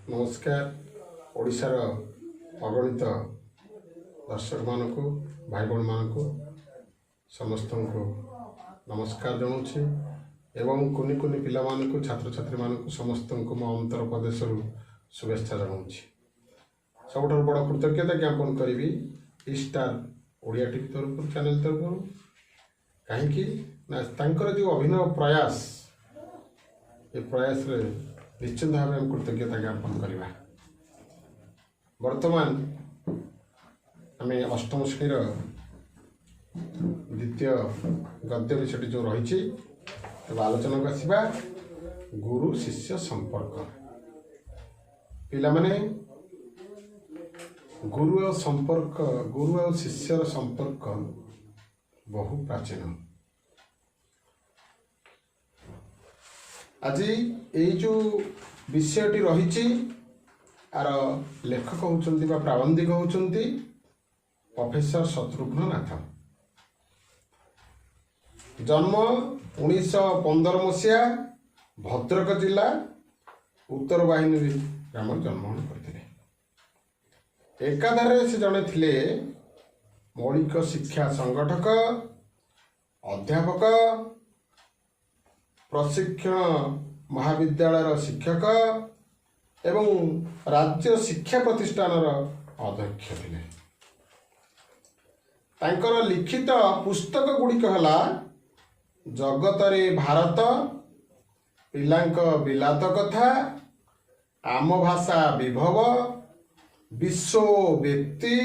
ନମସ୍କାର। ଓଡ଼ିଶାର ଅଗଣିତ ଦର୍ଶକମାନଙ୍କୁ, ଭାଇ ଭଉଣୀମାନଙ୍କୁ, ସମସ୍ତଙ୍କୁ ନମସ୍କାର ଜଣାଉଛି ଏବଂ କୁନି କୁନି ପିଲାମାନଙ୍କୁ, ଛାତ୍ରଛାତ୍ରୀମାନଙ୍କୁ, ସମସ୍ତଙ୍କୁ ମୋ ଅନ୍ତର ପ୍ରଦେଶରୁ ଶୁଭେଚ୍ଛା ଜଣାଉଛି। ସବୁଠାରୁ ବଡ଼ କୃତଜ୍ଞତା ଜ୍ଞାପନ କରିବି ଷ୍ଟାର ଓଡ଼ିଆ ଟିଭି ତରଫରୁ, ଚ୍ୟାନେଲ ତରଫରୁ। କାହିଁକି ନା ତାଙ୍କର ଯେଉଁ ଅଭିନବ ପ୍ରୟାସ, ଏ ପ୍ରୟାସରେ ନିଶ୍ଚିନ୍ତ ଭାବେ ଆମେ କୃତଜ୍ଞତା ଜ୍ଞାପନ କରିବା। ବର୍ତ୍ତମାନ ଆମେ ଅଷ୍ଟମ ଶ୍ରେଣୀର ଦ୍ୱିତୀୟ ଗଦ୍ୟ ବିଷୟଟି ଯେଉଁ ରହିଛି, ତେବେ ଆଲୋଚନାକୁ ଆସିବା, ଗୁରୁ ଶିଷ୍ୟ ସମ୍ପର୍କ। ପିଲାମାନେ, ଗୁରୁ ଆଉ ସମ୍ପର୍କ, ଗୁରୁ ଆଉ ଶିଷ୍ୟର ସମ୍ପର୍କ ବହୁ ପ୍ରାଚୀନ। ଆଜି ଏଇ ଯେଉଁ ବିଷୟଟି ରହିଛି, ଆର ଲେଖକ ହେଉଛନ୍ତି ବା ପ୍ରାବନ୍ଧିକ ହେଉଛନ୍ତି ପ୍ରଫେସର ଶତ୍ରୁଘ୍ନ ନାଥ। ଜନ୍ମ 1915 ମସିହା, ଭଦ୍ରକ ଜିଲ୍ଲା ଉତ୍ତର ବାହିନୀ ଗ୍ରାମରେ ଜନ୍ମଗ୍ରହଣ କରିଥିଲେ। ଏକାଧାରରେ ସେ ଜଣେ ଥିଲେ ମୌଳିକ ଶିକ୍ଷା ସଂଗଠକ, ଅଧ୍ୟାପକ, ପ୍ରଶିକ୍ଷଣ ମହାବିଦ୍ୟାଳୟର ଶିକ୍ଷକ ଏବଂ ରାଜ୍ୟ ଶିକ୍ଷା ପ୍ରତିଷ୍ଠାନର ଅଧ୍ୟକ୍ଷ ଥିଲେ। ତାଙ୍କର ଲିଖିତ ପୁସ୍ତକ ଗୁଡ଼ିକ ହେଲା ଜଗତରେ ଭାରତ, ପିଲାଙ୍କ ବିଲାତ କଥା, ଆମ ଭାଷା ବିଭବ, ବିଶ୍ୱ ବ୍ୟକ୍ତି,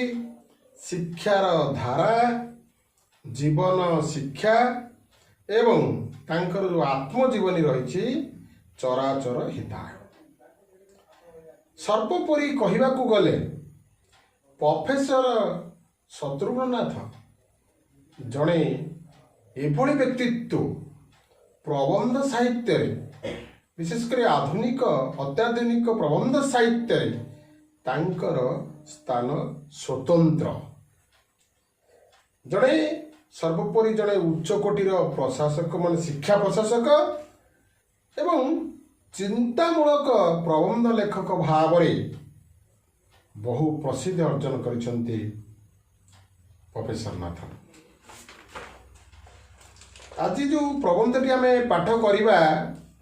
ଶିକ୍ଷାର ଧାରା, ଜୀବନ ଶିକ୍ଷା ଏବଂ ତାଙ୍କର ଯେଉଁ ଆତ୍ମଜୀବନୀ ରହିଛି ଚରାଚର ହିତାୟ। ସର୍ବୋପରି କହିବାକୁ ଗଲେ ପ୍ରଫେସର ଶତ୍ରୁଘ୍ନନାଥ ଜଣେ ଏଭଳି ବ୍ୟକ୍ତିତ୍ୱ, ପ୍ରବନ୍ଧ ସାହିତ୍ୟରେ, ବିଶେଷ କରି ଆଧୁନିକ ଅତ୍ୟାଧୁନିକ ପ୍ରବନ୍ଧ ସାହିତ୍ୟରେ ତାଙ୍କର ସ୍ଥାନ ସ୍ୱତନ୍ତ୍ର। ଜଣେ ସର୍ବୋପରି ଜଣେ ଉଚ୍ଚକୋଟୀର ପ୍ରଶାସକ, ମାନେ ଶିକ୍ଷା ପ୍ରଶାସକ ଏବଂ ଚିନ୍ତାମୂଳକ ପ୍ରବନ୍ଧ ଲେଖକ ଭାବରେ ବହୁ ପ୍ରସିଦ୍ଧି ଅର୍ଜନ କରିଛନ୍ତି ପ୍ରଫେସର ନାଥ। ଆଜି ଯେଉଁ ପ୍ରବନ୍ଧଟି ଆମେ ପାଠ କରିବା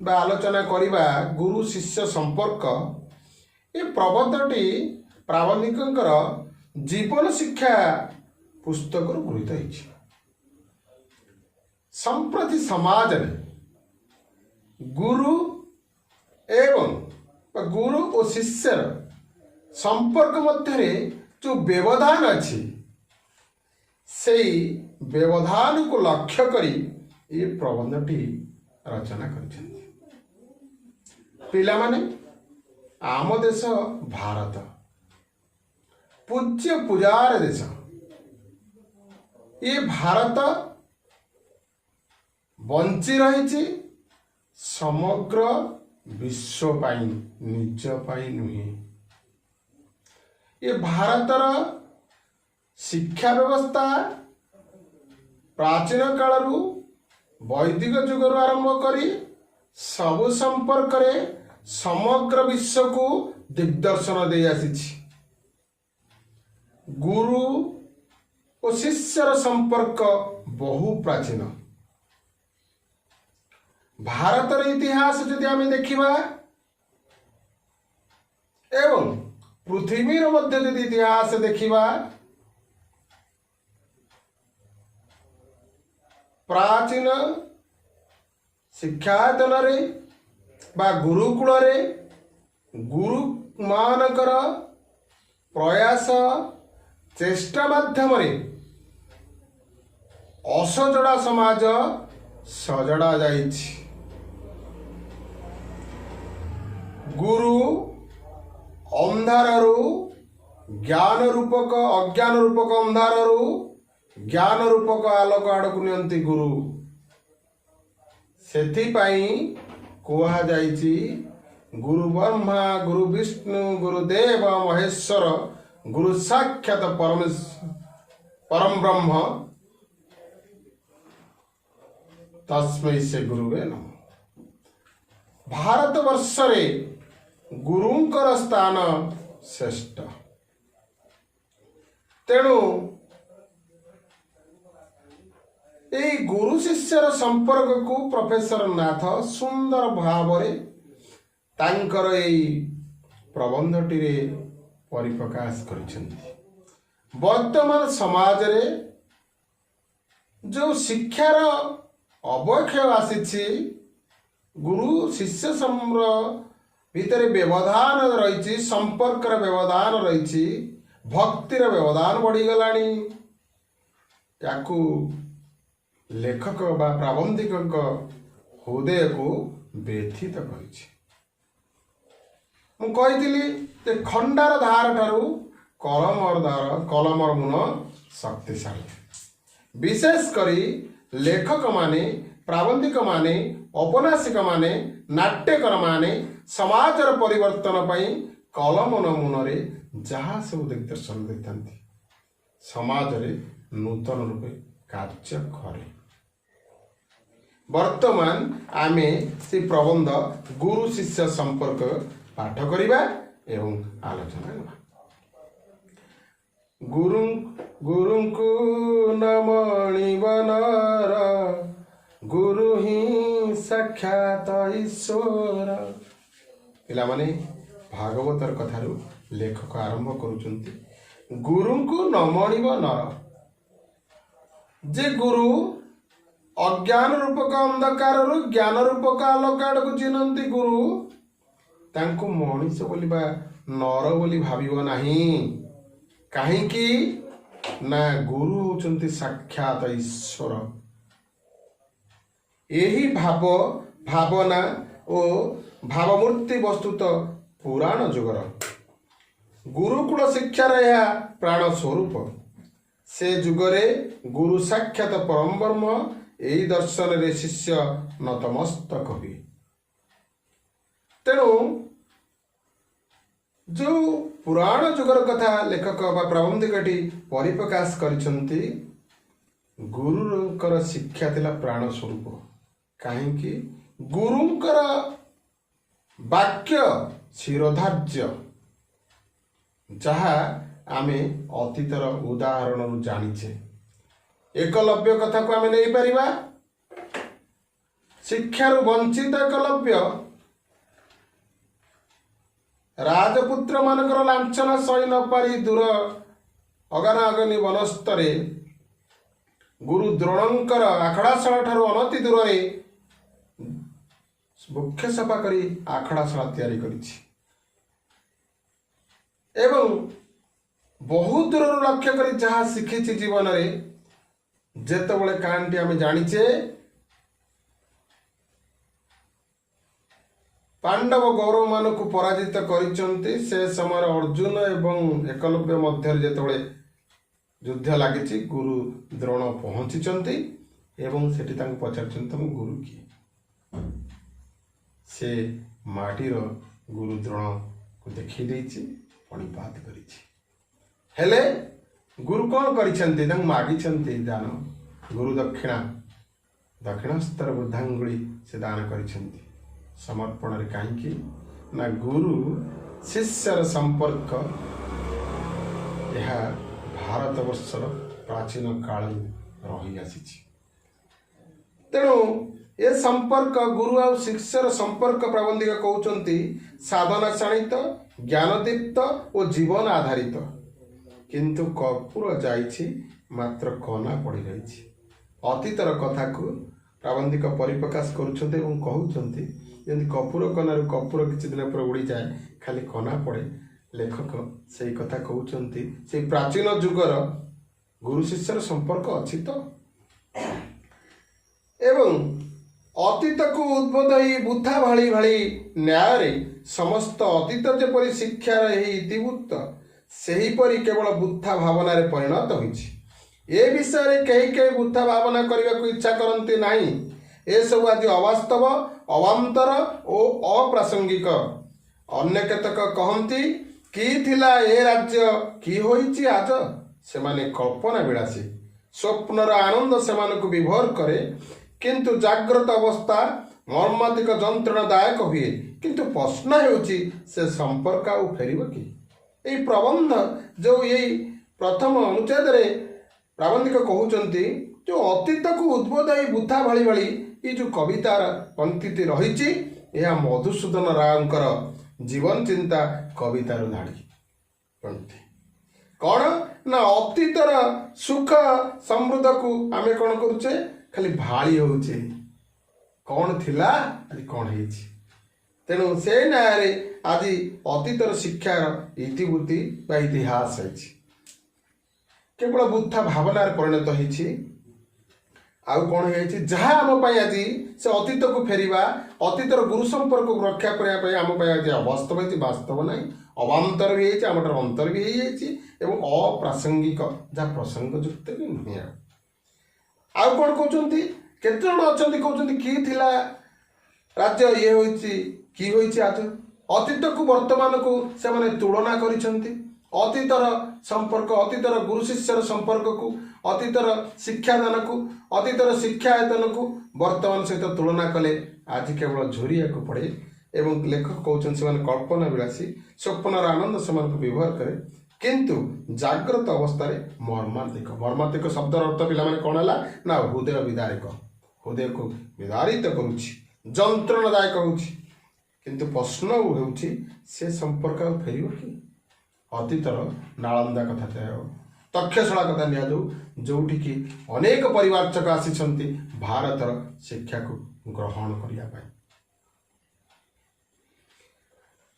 ବା ଆଲୋଚନା କରିବା, ଗୁରୁ ଶିଷ୍ୟ ସମ୍ପର୍କ, ଏ ପ୍ରବନ୍ଧଟି ପ୍ରାବନ୍ଧିକଙ୍କର ଜୀବନ ଶିକ୍ଷା ପୁସ୍ତକରୁ ଗୃହୀତ ହେଇଛି। ସମ୍ପ୍ରତି ସମାଜରେ ଗୁରୁ ଏବଂ ବା ଗୁରୁ ଓ ଶିଷ୍ୟର ସମ୍ପର୍କ ମଧ୍ୟରେ ଯେଉଁ ବ୍ୟବଧାନ ଅଛି, ସେଇ ବ୍ୟବଧାନକୁ ଲକ୍ଷ୍ୟ କରି ଏ ପ୍ରବନ୍ଧଟି ରଚନା କରିଛନ୍ତି। ପିଲାମାନେ, ଆମ ଦେଶ ଭାରତ ପୂଜ୍ୟ ପୂଜାର ଦେଶ। ଏ ଭାରତ ବଞ୍ଚି ରହିଛି ସମଗ୍ର ବିଶ୍ୱ ପାଇଁ, ନିଜ ପାଇଁ ନୁହେଁ। ଏ ଭାରତର ଶିକ୍ଷା ବ୍ୟବସ୍ଥା ପ୍ରାଚୀନ କାଳରୁ, ବୈଦିକ ଯୁଗରୁ ଆରମ୍ଭ କରି ସବୁ ସମ୍ପର୍କରେ ସମଗ୍ର ବିଶ୍ୱକୁ ଦିଗ୍ଦର୍ଶନ ଦେଇ ଆସିଛି। ଗୁରୁ ଓ ଶିଷ୍ୟର ସମ୍ପର୍କ ବହୁ ପ୍ରାଚୀନ। ଭାରତର ଇତିହାସ ଯଦି ଆମେ ଦେଖିବା ଏବଂ ପୃଥିବୀର ମଧ୍ୟ ଯଦି ଇତିହାସ ଦେଖିବା, ପ୍ରାଚୀନ ଶିକ୍ଷାୟତନରେ ବା ଗୁରୁକୁଳରେ ଗୁରୁମାନଙ୍କର ପ୍ରୟାସ ଚେଷ୍ଟା ମାଧ୍ୟମରେ ଅସଜଡ଼ା ସମାଜ ସଜଡ଼ା ଯାଇଛି। ଗୁରୁ ଅନ୍ଧାରରୁ ଜ୍ଞାନ ରୂପକ, ଅଜ୍ଞାନ ରୂପକ ଅନ୍ଧାରରୁ ଜ୍ଞାନ ରୂପକ ଆଲୋକ ଆଡ଼କୁ ନିଅନ୍ତି ଗୁରୁ। ସେଥିପାଇଁ କୁହାଯାଇଛି, ଗୁରୁ ବ୍ରହ୍ମା ଗୁରୁ ବିଷ୍ଣୁ ଗୁରୁଦେବ ମହେଶ୍ୱର, ଗୁରୁ ସାକ୍ଷାତ ପରମ ବ୍ରହ୍ମ, ତସ୍ମୈ ସେ ଗୁରୁବେ ନମଃ। ଭାରତ ବର୍ଷରେ ଗୁରୁଙ୍କର ସ୍ଥାନ ଶ୍ରେଷ୍ଠ। ତେଣୁ ଏଇ ଗୁରୁ ଶିଷ୍ୟର ସମ୍ପର୍କକୁ ପ୍ରଫେସର ନାଥ ସୁନ୍ଦର ଭାବରେ ତାଙ୍କର ଏଇ ପ୍ରବନ୍ଧଟିରେ ପରିପ୍ରକାଶ କରିଛନ୍ତି। ବର୍ତ୍ତମାନ ସମାଜରେ ଯେଉଁ ଶିକ୍ଷାର ଅବକ୍ଷୟ ଆସିଛି, ଗୁରୁ ଶିଷ୍ୟ ଭିତରେ ବ୍ୟବଧାନ ରହିଛି, ସମ୍ପର୍କର ବ୍ୟବଧାନ ରହିଛି, ଭକ୍ତିର ବ୍ୟବଧାନ ବଢ଼ିଗଲାଣି। ୟାକୁ ଲେଖକ ବା ପ୍ରାବନ୍ଧିକଙ୍କ ହୃଦୟକୁ ବ୍ୟଥିତ କରିଛି। ମୁଁ କହିଥିଲି ଯେ ଖଣ୍ଡାର ଧାର ଠାରୁ କଲମର ଧାର, କଲମର ମୁନ ଶକ୍ତିଶାଳୀ। ବିଶେଷ କରି ଲେଖକମାନେ, ପ୍ରାବନ୍ଧିକମାନେ, ଔପନ୍ୟାସିକମାନେ, ନାଟ୍ୟକରମାନେ ସମାଜର ପରିବର୍ତ୍ତନ ପାଇଁ କଲମ ନମୁନରେ ଯାହା ସବୁ ଦିଗ୍ଦର୍ଶନ ଦେଇଥାନ୍ତି, ସମାଜରେ ନୂତନ ରୂପେ କାର୍ଯ୍ୟ କରେ। ବର୍ତ୍ତମାନ ଆମେ ସେ ପ୍ରବନ୍ଧ ଗୁରୁ ଶିଷ୍ୟ ସମ୍ପର୍କ ପାଠ କରିବା ଏବଂ ଆଲୋଚନା କରିବା। ଗୁରୁ ଗୁରୁଙ୍କୁ ନ ମଣିବ ନର, ଗୁରୁ ହିଁ ସାକ୍ଷାତ ଈଶ୍ୱର। ପିଲାମାନେ, ଭାଗବତର କଥାରୁ ଲେଖକ ଆରମ୍ଭ କରୁଛନ୍ତି, ଗୁରୁଙ୍କୁ ନ ମଣିବ ନର। ଯେ ଗୁରୁ ଅଜ୍ଞାନ ରୂପକ ଅନ୍ଧକାରରୁ ଜ୍ଞାନ ରୂପକ ଆଲୋକ ଆଡ଼କୁ ଚିହ୍ନନ୍ତି ଗୁରୁ, ତାଙ୍କୁ ମଣିଷ ବୋଲି ବା ନର ବୋଲି ଭାବିବ ନାହିଁ। କାହିଁକି ନା ଗୁରୁ ହେଉଛନ୍ତି ସାକ୍ଷାତ ଈଶ୍ୱର। ଏହି ଭାବ ଭାବନା ଓ ଭାବମୂର୍ତ୍ତି ବସ୍ତୁତ ପୁରାଣ ଯୁଗର। ଗୁରୁକୁଳ ଶିକ୍ଷାର ଏହା ପ୍ରାଣ ସ୍ୱରୂପ। ସେ ଯୁଗରେ ଗୁରୁ ସାକ୍ଷାତ ପରମବ୍ରହ୍ମ, ଏହି ଦର୍ଶନରେ ଶିଷ୍ୟ ନତମସ୍ତକ ହୁଏ। ତେଣୁ ଯେଉଁ ପୁରାଣ ଯୁଗର କଥା ଲେଖକ ବା ପ୍ରାବନ୍ଧିକଟି ପରିପ୍ରକାଶ କରିଛନ୍ତି, ଗୁରୁଙ୍କର ଶିକ୍ଷା ଥିଲା ପ୍ରାଣ ସ୍ୱରୂପ। କାହିଁକି? ଗୁରୁଙ୍କର ବାକ୍ୟ ଶିରୋଧାର୍ଯ୍ୟ, ଯାହା ଆମେ ଅତୀତର ଉଦାହରଣରୁ ଜାଣିଛେ। ଏକଲବ୍ୟ କଥାକୁ ଆମେ ନେଇପାରିବା। ଶିକ୍ଷାରୁ ବଞ୍ଚିତ ଏକଲବ୍ୟ ରାଜପୁତ୍ର ମାନଙ୍କର ଲାଞ୍ଛନା ସହି ନପାରି ଦୂର ଅଗନାଗନି ବନସ୍ତରେ ଗୁରୁ ଦ୍ରୋଣଙ୍କର ଆଖଡ଼ାଶାଳା ଠାରୁ ଅନତି ଦୂରରେ ବୃକ୍ଷ ସଫା କରି ଆଖଡ଼ାଶାଳା ତିଆରି କରିଛି ଏବଂ ବହୁ ଦୂରରୁ ଲକ୍ଷ୍ୟ କରି ଯାହା ଶିଖିଛି ଜୀବନରେ। ଯେତେବେଳେ କାହାଣୀଟି ଆମେ ଜାଣିଛେ, ପାଣ୍ଡବ ଗୌରବମାନଙ୍କୁ ପରାଜିତ କରିଛନ୍ତି, ସେ ସମୟରେ ଅର୍ଜୁନ ଏବଂ ଏକଲବ୍ୟ ମଧ୍ୟରେ ଯେତେବେଳେ ଯୁଦ୍ଧ ଲାଗିଛି, ଗୁରୁ ଦ୍ରୋଣ ପହଞ୍ଚିଛନ୍ତି ଏବଂ ସେଠି ତାଙ୍କୁ ପଚାରିଛନ୍ତି, ତମ ଗୁରୁ କିଏ? ସେ ମାଟିର ଗୁରୁ ଦ୍ରୋଣକୁ ଦେଖେଇ ଦେଇଛି, ପ୍ରଣିପାତ କରିଛି। ହେଲେ ଗୁରୁ କ'ଣ କରିଛନ୍ତି? ତାଙ୍କୁ ମାଗିଛନ୍ତି ଦାନ, ଗୁରୁ ଦକ୍ଷିଣା, ଦକ୍ଷିଣସ୍ତର ବୃଦ୍ଧାଙ୍ଗୁଳି ସେ ଦାନ କରିଛନ୍ତି ସମର୍ପଣରେ। କାହିଁକି ନା ଗୁରୁ ଶିଷ୍ୟର ସମ୍ପର୍କ ଏହା ଭାରତବର୍ଷର ପ୍ରାଚୀନ କାଳରୁ ରହିଆସିଛି। ତେଣୁ ଏ ସମ୍ପର୍କ, ଗୁରୁ ଆଉ ଶିଷ୍ୟର ସମ୍ପର୍କ, ପ୍ରାବନ୍ଧିକ କହୁଛନ୍ତି ସାଧନା ଶାଣିତ, ଜ୍ଞାନଦୀପ୍ତ ଓ ଜୀବନ ଆଧାରିତ। କିନ୍ତୁ କର୍ପୂର ଯାଇଛି, ମାତ୍ର କନା ପଡ଼ି ରହିଛି। ଅତୀତର କଥାକୁ ପ୍ରାବନ୍ଧିକ ପରିପ୍ରକାଶ କରୁଛନ୍ତି ଏବଂ କହୁଛନ୍ତି, ଯେମିତି କର୍ପୂର କନାରୁ କର୍ପୂର କିଛି ଦିନ ପରେ ଉଡ଼ିଯାଏ, ଖାଲି କନା ପଡ଼େ, ଲେଖକ ସେଇ କଥା କହୁଛନ୍ତି। ସେଇ ପ୍ରାଚୀନ ଯୁଗର ଗୁରୁ ଶିଷ୍ୟର ସମ୍ପର୍କ ଅଛି ତ, ଏବଂ ଅତୀତକୁ ଉଦ୍ବୋଧ ହେଇ ବୁଥା ଭାଳି ଭାଳି ନ୍ୟାୟରେ ସମସ୍ତ ଅତୀତ ଯେପରି ଶିକ୍ଷାର ଏହି ଇତିବୃତ୍ତ, ସେହିପରି କେବଳ ବୃଥା ଭାବନାରେ ପରିଣତ ହୋଇଛି। ଏ ବିଷୟରେ କେହି କେହି ବୃଥା ଭାବନା କରିବାକୁ ଇଚ୍ଛା କରନ୍ତି ନାହିଁ। ଏସବୁ ଆଜି ଅବାସ୍ତବ, ଅବାନ୍ତର ଓ ଅପ୍ରାସଙ୍ଗିକ। ଅନ୍ୟ କେତେକ କହନ୍ତି, କି ଥିଲା ଏ ରାଜ୍ୟ, କି ହୋଇଛି ଆଜ। ସେମାନେ କଳ୍ପନା ବିଳାସୀ। ସ୍ୱପ୍ନର ଆନନ୍ଦ ସେମାନଙ୍କୁ ବିଭୋର କରେ, କିନ୍ତୁ ଜାଗ୍ରତ ଅବସ୍ଥା ମର୍ମାନ୍ତିକ, ଯନ୍ତ୍ରଣାଦାୟକ ହୁଏ। କିନ୍ତୁ ପ୍ରଶ୍ନ ହେଉଛି, ସେ ସମ୍ପର୍କ ଆଉ ଫେରିବ କି? ଏଇ ପ୍ରବନ୍ଧ ଯେଉଁ ଏଇ ପ୍ରଥମ ଅନୁଚ୍ଛେଦରେ ପ୍ରାବନ୍ଧିକ କହୁଛନ୍ତି, ଯେଉଁ ଅତୀତକୁ ଉଦ୍ବୋଧ ଏଇ ବୁଥା ଭଳି ଭଳି ଏଇ ଯେଉଁ କବିତାର ପଙ୍କ୍ତିଟି ରହିଛି, ଏହା ମଧୁସୂଦନ ରାଓଙ୍କର ଜୀବନ ଚିନ୍ତା କବିତାରୁ ଧାଡ଼ି ପଙ୍କ୍ତି। କ'ଣ ନା ଅତୀତର ସୁଖ ସମୃଦ୍ଧକୁ ଆମେ କ'ଣ କରୁଛେ? ଖାଲି ଭାଳି ହଉଛେ। କ'ଣ ଥିଲା, ଆଜି କ'ଣ ହେଇଛି। ତେଣୁ ସେ ନ୍ୟାୟରେ ଆଜି ଅତୀତର ଶିକ୍ଷାର ଇତିବୃତ୍ତି ବା ଇତିହାସ ହେଇଛି, କେବଳ ବୃଥା ଭାବନାରେ ପରିଣତ ହେଇଛି। ଆଉ କ'ଣ ହେଇଯାଇଛି? ଯାହା ଆମ ପାଇଁ ଆଜି ସେ ଅତୀତକୁ ଫେରିବା, ଅତୀତର ଗୁରୁ ସମ୍ପର୍କକୁ ରକ୍ଷା କରିବା ପାଇଁ ଆମ ପାଇଁ ଆଜି ଅବାସ୍ତବ ହେଇଛି, ବାସ୍ତବ ନାହିଁ, ଅବାନ୍ତର ବି ହେଇଛି, ଆମଠାରୁ ଅନ୍ତର ବି ହେଇଯାଇଛି ଏବଂ ଅପ୍ରାସଙ୍ଗିକ, ଯାହା ପ୍ରସଙ୍ଗଯୁକ୍ତ ବି ନୁହେଁ। ଆଉ କ'ଣ କହୁଛନ୍ତି? କେତେ ଜଣ ଅଛନ୍ତି କହୁଛନ୍ତି, କି ଥିଲା ରାଜ୍ୟ, ଇଏ ହୋଇଛି, କି ହୋଇଛି ଆଜ। ଅତୀତକୁ ବର୍ତ୍ତମାନକୁ ସେମାନେ ତୁଳନା କରିଛନ୍ତି। ଅତୀତର ସମ୍ପର୍କ, ଅତୀତର ଗୁରୁ ଶିଷ୍ୟର ସମ୍ପର୍କକୁ, ଅତୀତର ଶିକ୍ଷାଦାନକୁ, ଅତୀତର ଶିକ୍ଷାୟତନକୁ ବର୍ତ୍ତମାନ ସହିତ ତୁଳନା କଲେ ଆଜି କେବଳ ଝୁରିବାକୁ ପଡ଼େ। ଏବଂ ଲେଖକ କହୁଛନ୍ତି, ସେମାନେ କଳ୍ପନା ବିଳାସୀ, ସ୍ୱପ୍ନର ଆନନ୍ଦ ସେମାନଙ୍କୁ ବ୍ୟବହାର କରେ, କିନ୍ତୁ ଜାଗ୍ରତ ଅବସ୍ଥାରେ ମର୍ମାନ୍ତିକ। ମର୍ମାନ୍ତିକ ଶବ୍ଦର ଅର୍ଥ ପିଲାମାନେ କ'ଣ ହେଲା ନା ହୃଦୟ ବିଦାରକ, ହୃଦୟକୁ ବିଦାରିତ କରୁଛି, ଯନ୍ତ୍ରଣାଦାୟକ ହେଉଛି। କିନ୍ତୁ ପ୍ରଶ୍ନ ହେଉଛି, ସେ ସମ୍ପର୍କ ଆଉ ଫେରିବ କି? ଅତୀତର ନାଳନ୍ଦା କଥା ନିଆଯାଉ, ତକ୍ଷଶିଳା କଥା ନିଆଯାଉ, ଯେଉଁଠିକି ଅନେକ ପରିବାର୍ଚକ ଆସିଛନ୍ତି ଭାରତର ଶିକ୍ଷାକୁ ଗ୍ରହଣ କରିବା ପାଇଁ।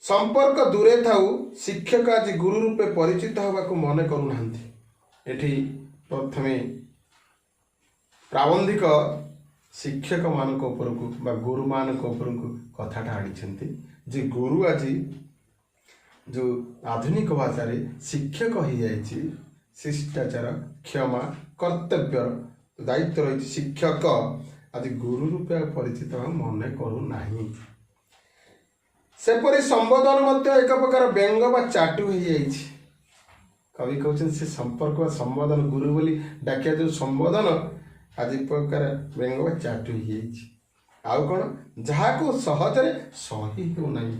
ସମ୍ପର୍କ ଦୂରେ ଥାଉ, ଶିକ୍ଷକ ଆଜି ଗୁରୁ ରୂପେ ପରିଚିତ ହେବାକୁ ମନେ କରୁନାହାନ୍ତି। ଏଠି ପ୍ରଥମେ ପ୍ରାବନ୍ଧିକ ଶିକ୍ଷକମାନଙ୍କ ଉପରକୁ ବା ଗୁରୁମାନଙ୍କ ଉପରକୁ କଥାଟା ଆଣିଛନ୍ତି ଯେ ଗୁରୁ ଆଜି ଯେଉଁ ଆଧୁନିକ ଭାଷାରେ ଶିକ୍ଷକ ହେଇଯାଇଛି, ଶିଷ୍ଟାଚାର, କ୍ଷମା, କର୍ତ୍ତବ୍ୟର ଦାୟିତ୍ୱ ରହିଛି, ଶିକ୍ଷକ ଆଜି ଗୁରୁ ରୂପେ ଆଉ ପରିଚିତ ହେବାକୁ ମନେ କରୁନାହିଁ। ସେପରି ସମ୍ବୋଧନ ମଧ୍ୟ ଏକ ପ୍ରକାର ବ୍ୟଙ୍ଗ ବା ଚାଟୁ ହେଇଯାଇଛି। କବି କହୁଛନ୍ତି, ସେ ସମ୍ପର୍କ ବା ସମ୍ବୋଧନ, ଗୁରୁ ବୋଲି ଡାକିବା ଯେଉଁ ସମ୍ବୋଧନ, ଆଜି ପ୍ରକାର ବ୍ୟଙ୍ଗ ବା ଚାଟୁ ହେଇଯାଇଛି। ଆଉ କ'ଣ? ଯାହାକୁ ସହଜରେ ସହି ହେଉନାହିଁ।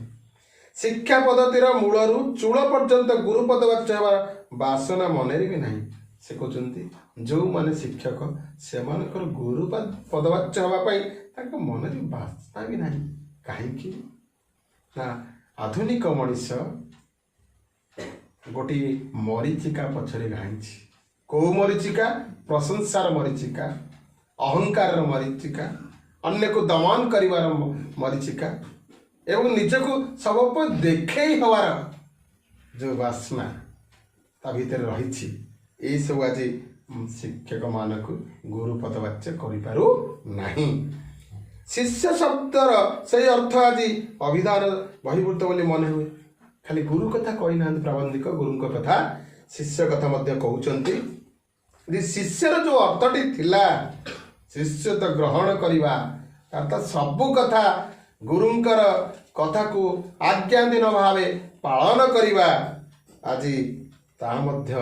ଶିକ୍ଷା ପଦ୍ଧତିର ମୂଳରୁ ଚୂଳ ପର୍ଯ୍ୟନ୍ତ ଗୁରୁ ପଦବାଚ୍ୟ ହେବାର ବାସନା ମନରେ ବି ନାହିଁ। ସେ କହୁଛନ୍ତି, ଯେଉଁମାନେ ଶିକ୍ଷକ ସେମାନଙ୍କର ଗୁରୁ ପଦବାଚ୍ୟ ହେବା ପାଇଁ ତାଙ୍କ ମନରେ ବାସନା ବି ନାହିଁ। କାହିଁକି ନା ଆଧୁନିକ ମଣିଷ ଗୋଟିଏ ମରିଚିକା ପଛରେ ଧାଇଁଛି। କୋଉ ମରିଚିକା? ପ୍ରଶଂସାର ମରିଚିକା, ଅହଙ୍କାରର ମରିଚିକା, ଅନ୍ୟକୁ ଦମନ କରିବାର ମରିଚିକା ଏବଂ ନିଜକୁ ସବୁ ଦେଖେଇ ହେବାର ଯେଉଁ ବାସ୍ନା ତା ଭିତରେ ରହିଛି, ଏଇସବୁ ଆଜି ଶିକ୍ଷକମାନଙ୍କୁ ଗୁରୁ ପଦବାଚ୍ୟ କରିପାରୁ ନାହିଁ। ଶିଷ୍ୟ ଶବ୍ଦର ସେଇ ଅର୍ଥ ଆଜି ଅଭିଧାନ ବହିର୍ଭୂତ ବୋଲି ମନେ ହୁଏ। ଖାଲି ଗୁରୁ କଥା କହିନାହାନ୍ତି ପ୍ରାବନ୍ଧିକ, ଗୁରୁଙ୍କ କଥା, ଶିଷ୍ୟ କଥା ମଧ୍ୟ କହୁଛନ୍ତି ଯେ ଶିଷ୍ୟର ଯେଉଁ ଅର୍ଥଟି ଥିଲା, ଶିଷ୍ୟ ତ ଗ୍ରହଣ କରିବା, ତାର ତ ସବୁ କଥା ଗୁରୁଙ୍କର କଥାକୁ ଆଜ୍ଞାଧୀନ ଭାବେ ପାଳନ କରିବା, ଆଜି ତାହା ମଧ୍ୟ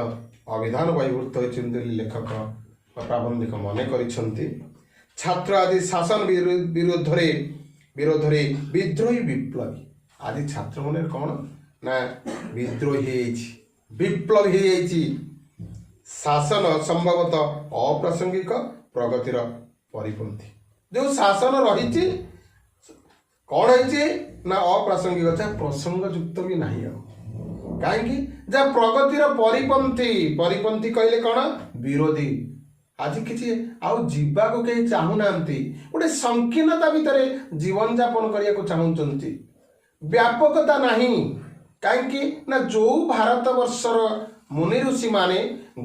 ଅଭିଧାନ ବହିର୍ଭୂତ ହୋଇଛନ୍ତି ବୋଲି ଲେଖକ ବା ପ୍ରାବନ୍ଧିକ ମନେ କରିଛନ୍ତି। ଛାତ୍ର ଆଜି ଶାସନ ବିରୋଧରେ ବିଦ୍ରୋହୀ, ବିପ୍ଳବୀ। ଆଜି ଛାତ୍ରମାନେ କ'ଣ ନା ବିଦ୍ରୋହୀ ହେଇଯାଇଛି, ବିପ୍ଳବୀ ହେଇଯାଇଛି। ଶାସନ ସମ୍ଭବତଃ ଅପ୍ରାସଙ୍ଗିକ, ପ୍ରଗତିର ପରିପନ୍ଥୀ। ଯେଉଁ ଶାସନ ରହିଛି କ'ଣ ହେଇଛି ନା ଅପ୍ରାସଙ୍ଗିକ, ଯାହା ପ୍ରସଙ୍ଗଯୁକ୍ତ ବି ନାହିଁ ଆଉ। କାହିଁକି? ଯାହା ପ୍ରଗତିର ପରିପନ୍ଥୀ। ପରିପନ୍ଥୀ କହିଲେ କ'ଣ? ବିରୋଧୀ। ଆଜି କିଛି ଆଉ ଯିବାକୁ କେହି ଚାହୁଁନାହାନ୍ତି, ଗୋଟେ ସଂକୀର୍ଣ୍ଣତା ଭିତରେ ଜୀବନଯାପନ କରିବାକୁ ଚାହୁଁଛନ୍ତି, ବ୍ୟାପକତା ନାହିଁ। କାହିଁକି ନା ଯୋଉ ଭାରତବର୍ଷର ମୁନି ଋଷିମାନେ,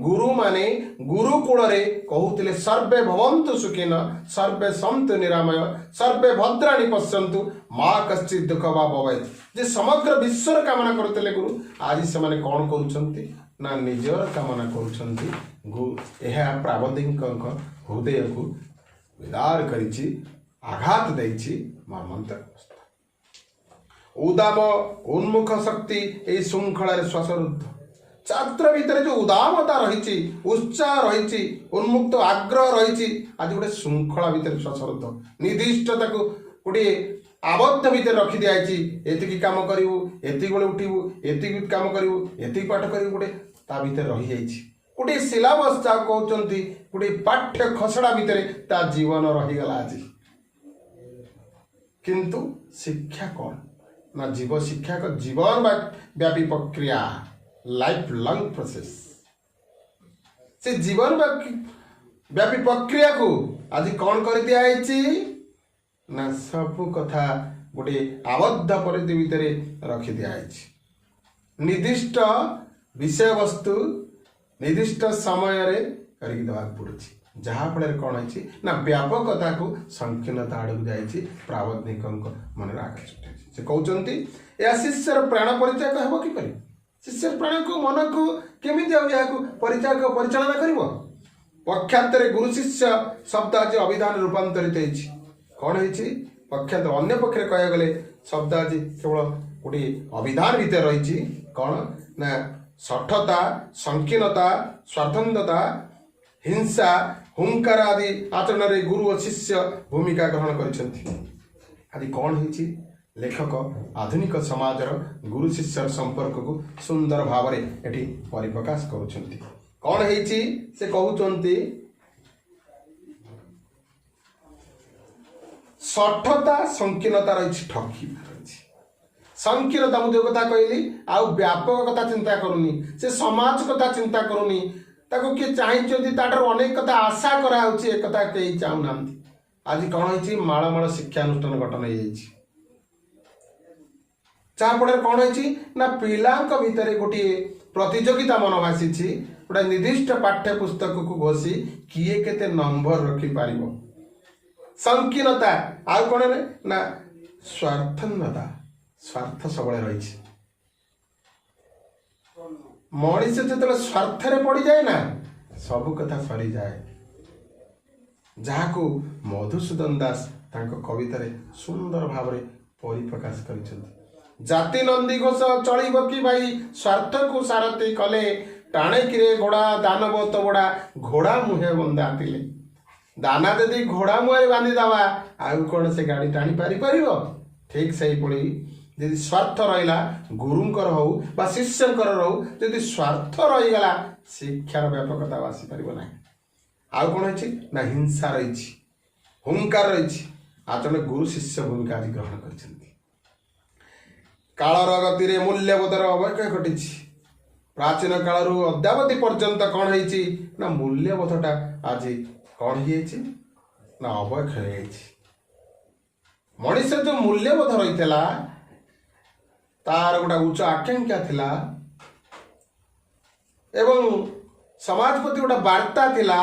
ଗୁରୁମାନେ ଗୁରୁକୂଳରେ କହୁଥିଲେ ସର୍ବେ ଭବନ୍ତୁ ସୁଖିନ, ସର୍ବେ ସନ୍ତୁ ନିରାମୟ, ସର୍ବେ ଭଦ୍ରାଣୀ ପଶ୍ୟନ୍ତୁ, ମା କଶ୍ଚିତ ଦୁଃଖ ବା ଭବେତ୍, ଯେ ସମଗ୍ର ବିଶ୍ୱର କାମନା କରୁଥିଲେ ଗୁରୁ, ଆଜି ସେମାନେ କ'ଣ କରୁଛନ୍ତି ନା ନିଜର କାମନା କରୁଛନ୍ତି। ଏହା ପ୍ରାବନ୍ଧିକଙ୍କ ହୃଦୟକୁ ବିଦାର କରିଛି, ଆଘାତ ଦେଇଛି, ମର୍ମନ୍ତ ଅବସ୍ଥା। ଉଦାମ ଉନ୍ମୁଖ ଶକ୍ତି ଏହି ଶୃଙ୍ଖଳାରେ ଶ୍ୱାସରୁଦ୍ଧ। ଛାତ୍ର ଭିତରେ ଯେଉଁ ଉଦାମତା ରହିଛି, ଉତ୍ସାହ ରହିଛି, ଉନ୍ମୁକ୍ତ ଆଗ୍ରହ ରହିଛି, ଆଜି ଗୋଟେ ଶୃଙ୍ଖଳା ଭିତରେ ଶ୍ୱାସରୁଦ୍ଧ, ନିର୍ଦ୍ଦିଷ୍ଟ ତାକୁ ଗୋଟିଏ ଆବଦ୍ଧ ଭିତରେ ରଖିଦିଆଯାଇଛି। ଏତିକି କାମ କରିବୁ, ଏତିକି ବେଳେ ଉଠିବୁ, ଏତିକି କାମ କରିବୁ, ଏତିକି ପାଠ କରିବୁ, ଗୋଟେ ତା ଭିତରେ ରହିଯାଇଛି ଗୋଟିଏ ସିଲାବସ୍ ଯାହାକୁ କହୁଛନ୍ତି, ଗୋଟିଏ ପାଠ୍ୟ ଖସଡ଼ା ଭିତରେ ତା ଜୀବନ ରହିଗଲା ଆଜି। କିନ୍ତୁ ଶିକ୍ଷା କ'ଣ ନା ଜୀବ ଶିକ୍ଷା ଏକ ଜୀବନ ବ୍ୟାପୀ ପ୍ରକ୍ରିୟା, ଲାଇଫ୍ ଲଙ୍ଗ ପ୍ରୋସେସ୍। ସେ ଜୀବନ ବ୍ୟାପୀ ପ୍ରକ୍ରିୟାକୁ ଆଜି କ'ଣ କରିଦିଆହେଇଛି ନା ସବୁ କଥା ଗୋଟିଏ ଆବଦ୍ଧ ପରିଧି ଭିତରେ ରଖିଦିଆହେଇଛି। ନିର୍ଦ୍ଦିଷ୍ଟ ବିଷୟବସ୍ତୁ ନିର୍ଦ୍ଦିଷ୍ଟ ସମୟରେ କରିକି ଦେବାକୁ ପଡ଼ୁଛି, ଯାହାଫଳରେ କ'ଣ ହେଇଛି ନା ବ୍ୟାପକତାକୁ ସଂକୀର୍ଣ୍ଣତା ଆଡ଼କୁ ଯାଇଛି। ପ୍ରାବନ୍ଧିକଙ୍କ ମନରେ ଆଘାତ ସୃଷ୍ଟି ହେଇଛି। ସେ କହୁଛନ୍ତି, ଏହା ଶିଷ୍ୟର ପ୍ରାଣ ପରିଚାୟକ ହେବ କିପରି? ଶିଷ୍ୟର ପ୍ରାଣକୁ, ମନକୁ କେମିତି ଆଉ ଏହାକୁ ପରିଚାୟକ ପରିଚାଳନା କରିବ? ପକ୍ଷାନ୍ତରେ ଗୁରୁ ଶିଷ୍ୟ ଶବ୍ଦ ଆଜି ଅଭିଧାନ ରୂପାନ୍ତରିତ ହେଇଛି। କ'ଣ ହେଇଛି? ପକ୍ଷାନ୍ତ ଅନ୍ୟ ପକ୍ଷରେ କହିବାକୁ ଗଲେ ଶବ୍ଦ ଆଜି କେବଳ ଗୋଟିଏ ଅଭିଧାନ ଭିତରେ ରହିଛି। କ'ଣ ନା ଶଠତା, ସଂକୀର୍ଣ୍ଣତା, ସ୍ୱାର୍ଥନ୍ଧତା, ହିଂସା, ହୁଙ୍କାର ଆଦି ଆଚରଣରେ ଗୁରୁ ଓ ଶିଷ୍ୟ ଭୂମିକା ଗ୍ରହଣ କରିଛନ୍ତି। ଆଜି କ'ଣ ହେଇଛି? ଲେଖକ ଆଧୁନିକ ସମାଜର ଗୁରୁ ଶିଷ୍ୟର ସମ୍ପର୍କକୁ ସୁନ୍ଦର ଭାବରେ ଏଠି ପରିପ୍ରକାଶ କରୁଛନ୍ତି। କ'ଣ ହେଇଛି? ସେ କହୁଛନ୍ତି, ଶଠତା, ସଂକୀର୍ଣ୍ଣତା ରହିଛି, ଠକିବା ରହିଛି, ସଂକୀର୍ଣ୍ଣତା। ମୁଁ ଯେଉଁ କଥା କହିଲି, ଆଉ ବ୍ୟାପକ କଥା ଚିନ୍ତା କରୁନି, ସେ ସମାଜ କଥା ଚିନ୍ତା କରୁନି। ତାକୁ କିଏ ଚାହିଁଛନ୍ତି, ତାଠାରୁ ଅନେକ କଥା ଆଶା କରାହେଉଛି, ଏକଥା କେହି ଚାହୁଁନାହାନ୍ତି। ଆଜି କ'ଣ ହେଇଛି? ମାଳ ମାଳ ଶିକ୍ଷାନୁଷ୍ଠାନ ଗଠନ ହେଇଯାଇଛି, ଯାହାଫଳରେ କ'ଣ ହେଇଛି ନା ପିଲାଙ୍କ ଭିତରେ ଗୋଟିଏ ପ୍ରତିଯୋଗିତା ମନ ଭାସିଛି। ଗୋଟେ ନିର୍ଦ୍ଦିଷ୍ଟ ପାଠ୍ୟ ପୁସ୍ତକକୁ ଘୋଷି କିଏ କେତେ ନମ୍ବର ରଖିପାରିବ। ସଂକୀର୍ଣ୍ଣତା, ଆଉ କ'ଣ ନା ସ୍ୱାର୍ଥନ୍ୟତା, ସ୍ୱାର୍ଥ ସବୁବେଳେ ରହିଛି। ମଣିଷ ଯେତେବେଳେ ସ୍ୱାର୍ଥରେ ପଡ଼ିଯାଏ ନା, ସବୁ କଥା ସରିଯାଏ, ଯାହାକୁ ମଧୁସୂଦନ ଦାସ ତାଙ୍କ କବିତାରେ ସୁନ୍ଦର ଭାବରେ ପରିପ୍ରକାଶ କରିଛନ୍ତି। ଜାତି ନନ୍ଦିଘୋଷ ଚଳିବ କି ଭାଇ, ସ୍ୱାର୍ଥକୁ ସାରଥି କଲେ, ଟାଣେ କିରେ ଘୋଡ଼ା ଦାନବ ତ ବୋଡ଼ା, ଘୋଡ଼ା ମୁହେଁ ବନ୍ଧା ଥିଲେ। ଦାନା ଯଦି ଘୋଡ଼ା ମୁହଁରେ ବାନ୍ଧିଦେବା, ଆଉ କ'ଣ ସେ ଗାଡ଼ି ଟାଣି ପାରିପାରିବ? ଠିକ୍ ସେଇଭଳି ଯଦି ସ୍ୱାର୍ଥ ରହିଲା, ଗୁରୁଙ୍କର ହଉ ବା ଶିଷ୍ୟଙ୍କର ରହୁ, ଯଦି ସ୍ୱାର୍ଥ ରହିଗଲା, ଶିକ୍ଷାର ବ୍ୟାପକତା ଆସିପାରିବ ନାହିଁ। ଆଉ କ'ଣ ହେଇଛି ନା ହିଂସା ରହିଛି, ହୁଙ୍କାର ରହିଛି। ଆଚରଣ ଗୁରୁ ଶିଷ୍ୟ ଭୂମିକା ଆଜି ଗ୍ରହଣ କରିଛନ୍ତି। କାଳର ଗତିରେ ମୂଲ୍ୟବୋଧର ଅବକ୍ଷୟ ଘଟିଛି। ପ୍ରାଚୀନ କାଳରୁ ଅଦ୍ୟାବଧି ପର୍ଯ୍ୟନ୍ତ କ'ଣ ହେଇଛି ନା ମୂଲ୍ୟବୋଧଟା ଆଜି କ'ଣ ହେଇଯାଇଛି ନା ଅବକ୍ଷୟ ହେଇଯାଇଛି। ମଣିଷ ଯେଉଁ ମୂଲ୍ୟବୋଧ ରହିଥିଲା, ତାର ଗୋଟେ ଉଚ୍ଚ ଆକାଂକ୍ଷା ଥିଲା ଏବଂ ସମାଜ ପ୍ରତି ଗୋଟେ ବାର୍ତ୍ତା ଥିଲା।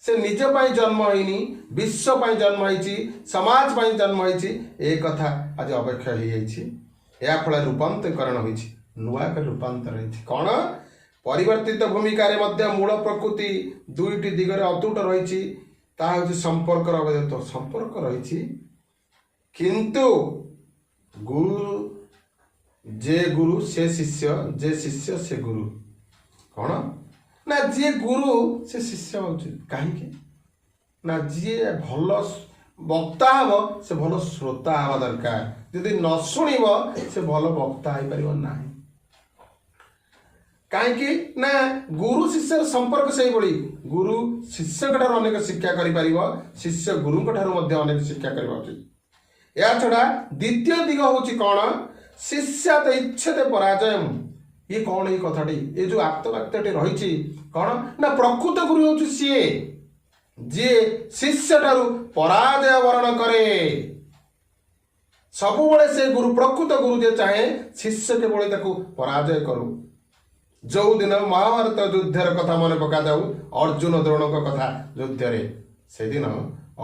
ସେ ନିଜ ପାଇଁ ଜନ୍ମ ହେଇନି, ବିଶ୍ୱ ପାଇଁ ଜନ୍ମ ହେଇଛି, ସମାଜ ପାଇଁ ଜନ୍ମ ହେଇଛି। ଏ କଥା ଆଜି ଅବକ୍ଷୟ ହେଇଯାଇଛି। ଏହା ଫଳରେ ରୂପାନ୍ତରୀକରଣ ହୋଇଛି, ନୂଆ କରି ରୂପାନ୍ତର ହେଇଛି। କ'ଣ? ପରିବର୍ତ୍ତିତ ଭୂମିକାରେ ମଧ୍ୟ ମୂଳ ପ୍ରକୃତି ଦୁଇଟି ଦିଗରେ ଅତୁଟ ରହିଛି। ତାହା ହେଉଛି ସମ୍ପର୍କର ଅବଧତ୍ୱ। ସମ୍ପର୍କ ରହିଛି, କିନ୍ତୁ ଗୁରୁ ଯେ ଗୁରୁ ସେ ଶିଷ୍ୟ, ଯେ ଶିଷ୍ୟ ସେ ଗୁରୁ। କ'ଣ ନା ଯିଏ ଗୁରୁ ସେ ଶିଷ୍ୟ ହେଉଛି। କାହିଁକି ନା ଯିଏ ଭଲ ବକ୍ତା ହେବ, ସେ ଭଲ ଶ୍ରୋତା ହେବା ଦରକାର। ଯଦି ନ ଶୁଣିବ, ସେ ଭଲ ବକ୍ତା ହେଇପାରିବ ନାହିଁ। କାହିଁକି ନା ଗୁରୁ ଶିଷ୍ୟର ସମ୍ପର୍କ ସେଇଭଳି। ଗୁରୁ ଶିଷ୍ୟଙ୍କ ଠାରୁ ଅନେକ ଶିକ୍ଷା କରିପାରିବ, ଶିଷ୍ୟ ଗୁରୁଙ୍କ ଠାରୁ ମଧ୍ୟ ଅନେକ ଶିକ୍ଷା କରିବା ଉଚିତ। ଏହା ଛଡ଼ା ଦ୍ୱିତୀୟ ଦିଗ ହେଉଛି କ'ଣ? ଶିଷ୍ୟାତ ଇଚ୍ଛତେ ପରାଜୟ। ଇଏ କ'ଣ ଏଇ କଥାଟି, ଏ ଯୋଉ ଆପ୍ତବାକ୍ୟଟି ରହିଛି କ'ଣ ନା ପ୍ରକୃତ ଗୁରୁ ହେଉଛି ସିଏ ଯିଏ ଶିଷ୍ୟ ଠାରୁ ପରାଜୟ ବରଣ କରେ ସବୁବେଳେ। ସେ ଗୁରୁ, ପ୍ରକୃତ ଗୁରୁ ଯିଏ ଚାହେଁ ଶିଷ୍ୟ କେବଳ ତାକୁ ପରାଜୟ କରୁ। ଯୋଉଦିନ ମହାଭାରତ ଯୁଦ୍ଧର କଥା ମନେ ପକାଯାଉ, ଅର୍ଜୁନ ଦ୍ରୋଣଙ୍କ କଥା ଯୁଦ୍ଧରେ, ସେଦିନ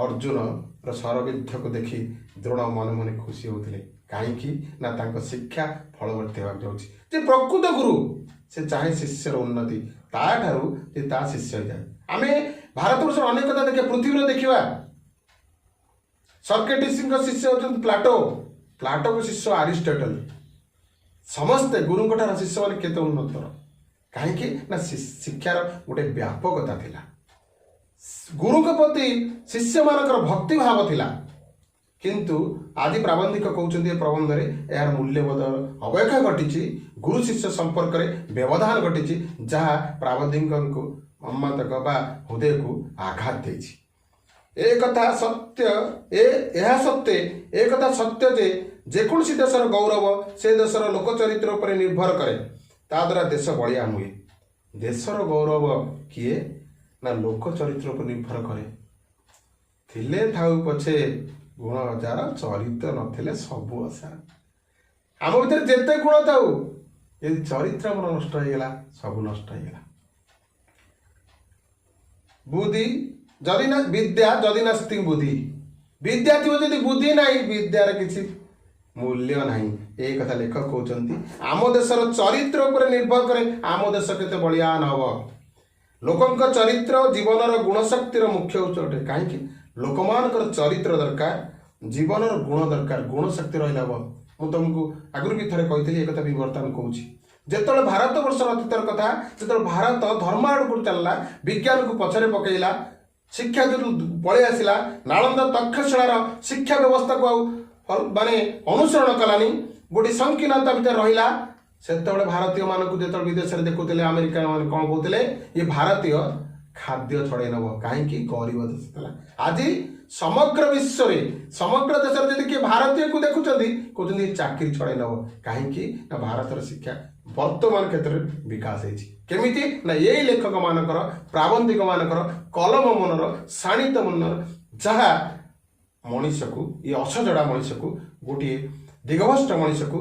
ଅର୍ଜୁନର ଶରବିଦ୍ଧକୁ ଦେଖି ଦ୍ରୋଣ ମନେ ମନେ ଖୁସି ହେଉଥିଲେ। କାହିଁକି ନା ତାଙ୍କ ଶିକ୍ଷା ଫଳବର୍ତ୍ତୀ ହେବାକୁ ଯାଉଛି। ଯେ ପ୍ରକୃତ ଗୁରୁ ସେ ଚାହେଁ ଶିଷ୍ୟର ଉନ୍ନତି, ତାଠାରୁ ଯେ ତା ଶିଷ୍ୟ ହେଇଯାଏ। ଆମେ ଭାରତବର୍ଷର ଅନେକ କଥା ଦେଖିବା, ପୃଥିବୀର ଦେଖିବା। ସକ୍ରେଟିସଙ୍କ ଶିଷ୍ୟ ହେଉଛନ୍ତି ପ୍ଲାଟୋ, ପ୍ଲାଟୋଙ୍କ ଶିଷ୍ୟ ଆରିଷ୍ଟଟଲ। ସମସ୍ତେ ଗୁରୁଙ୍କ ଠାରୁ ଶିଷ୍ୟମାନେ କେତେ ଉନ୍ନତର। କାହିଁକି ନା ଶିକ୍ଷାର ଗୋଟେ ବ୍ୟାପକତା ଥିଲା, ଗୁରୁଙ୍କ ପ୍ରତି ଶିଷ୍ୟମାନଙ୍କର ଭକ୍ତି ଭାବ ଥିଲା। କିନ୍ତୁ ଆଜି ପ୍ରାବନ୍ଧିକ କହୁଛନ୍ତି, ଏ ପ୍ରବନ୍ଧରେ ଏହାର ମୂଲ୍ୟବୋଧ ଅବକ୍ଷୟ ଘଟିଛି, ଗୁରୁ ଶିଷ୍ୟ ସମ୍ପର୍କରେ ବ୍ୟବଧାନ ଘଟିଛି, ଯାହା ପ୍ରାବନ୍ଧିକଙ୍କୁ ମର୍ମାନ୍ତକ ବା ହୃଦୟକୁ ଆଘାତ ଦେଇଛି। ଏ କଥା ସତ୍ୟ ଏ ଏହା ସତ୍ତ୍ୱେ ଏ କଥା ସତ୍ୟ ଯେ ଯେକୌଣସି ଦେଶର ଗୌରବ ସେ ଦେଶର ଲୋକ ଚରିତ୍ର ଉପରେ ନିର୍ଭର କରେ। ତା ଦ୍ୱାରା ଦେଶ ବଳିଆନ ହୁଏ। ଦେଶର ଗୌରବ କିଏ ନା ଲୋକ ଚରିତ୍ର ଉପରେ ନିର୍ଭର କରେ। ଥିଲେ ଥାଉ ପଛେ ଗୁଣ ହଜାର, ଚରିତ୍ର ନଥିଲେ ସବୁ ଅସାର। ଆମ ଭିତରେ ଯେତେ ଗୁଣ ଥାଉ, ଯଦି ଚରିତ୍ର ଆମର ନଷ୍ଟ ହେଇଗଲା, ସବୁ ନଷ୍ଟ ହେଇଗଲା। ବୁଦ୍ଧି ଯଦି ନା ବିଦ୍ୟା ଯଦି ନାସ୍ତି ବୁଦ୍ଧି, ବିଦ୍ୟା ଥିବ ଯଦି ବୁଦ୍ଧି ନାହିଁ, ବିଦ୍ୟାର କିଛି ମୂଲ୍ୟ ନାହିଁ। ଏଇ କଥା ଲେଖକ କହୁଛନ୍ତି। ଆମ ଦେଶର ଚରିତ୍ର ଉପରେ ନିର୍ଭର କରେ ଆମ ଦେଶ କେତେ ବଳିଆନ ହବ। ଲୋକଙ୍କ ଚରିତ୍ର ଜୀବନର ଗୁଣଶକ୍ତିର ମୁଖ୍ୟ ଉତ୍ସ ଅଟେ। କାହିଁକି? ଲୋକମାନଙ୍କର ଚରିତ୍ର ଦରକାର, ଜୀବନର ଗୁଣ ଦରକାର, ଗୁଣ ଶକ୍ତି ରହିଲେ ହବ। ମୁଁ ତମକୁ ଆଗରୁ ବି ଥରେ କହିଥିଲି, ଏ କଥା ବି ବର୍ତ୍ତମାନ କହୁଛି। ଯେତେବେଳେ ଭାରତ ବର୍ଷର ଅତୀତର କଥା, ଯେତେବେଳେ ଭାରତ ଧର୍ମ ଆଡ଼କୁ ଚାଲିଲା, ବିଜ୍ଞାନକୁ ପଛରେ ପକେଇଲା, ଶିକ୍ଷା ଯୋଉ ପଳେଇ ଆସିଲା, ନାଳନ୍ଦା ତକ୍ଷଶିଳାର ଶିକ୍ଷା ବ୍ୟବସ୍ଥାକୁ ଆଉ ମାନେ ଅନୁସରଣ କଲାନି, ଗୋଟେ ସଂକୀର୍ଣ୍ଣତା ଭିତରେ ରହିଲା, ସେତେବେଳେ ଭାରତୀୟମାନଙ୍କୁ ଯେତେବେଳେ ବିଦେଶରେ ଦେଖୁଥିଲେ ଆମେରିକା ମାନେ, କ'ଣ କହୁଥିଲେ? ଇଏ ଭାରତୀୟ ଖାଦ୍ୟ ଛଡ଼େଇ ନେବ। କାହିଁକି? ଗରିବ ଦେଶ ଥିଲା। ଆଜି ସମଗ୍ର ବିଶ୍ୱରେ, ସମଗ୍ର ଦେଶରେ ଯଦି କିଏ ଭାରତୀୟକୁ ଦେଖୁଛନ୍ତି, କହୁଛନ୍ତି ଏ ଚାକିରି ଛଡ଼େଇ ନେବ। କାହିଁକି ନା ଭାରତର ଶିକ୍ଷା ବର୍ତ୍ତମାନ କ୍ଷେତ୍ରରେ ବିକାଶ ହେଇଛି। କେମିତି ନା ଏଇ ଲେଖକମାନଙ୍କର, ପ୍ରାବନ୍ଧିକ ମାନଙ୍କର କଲମ ମନର ଶାଣିତ ମନର, ଯାହା ମଣିଷକୁ, ଏ ଅସଜଡ଼ା ମଣିଷକୁ, ଗୋଟିଏ ଦିଗଭ୍ରଷ୍ଟ ମଣିଷକୁ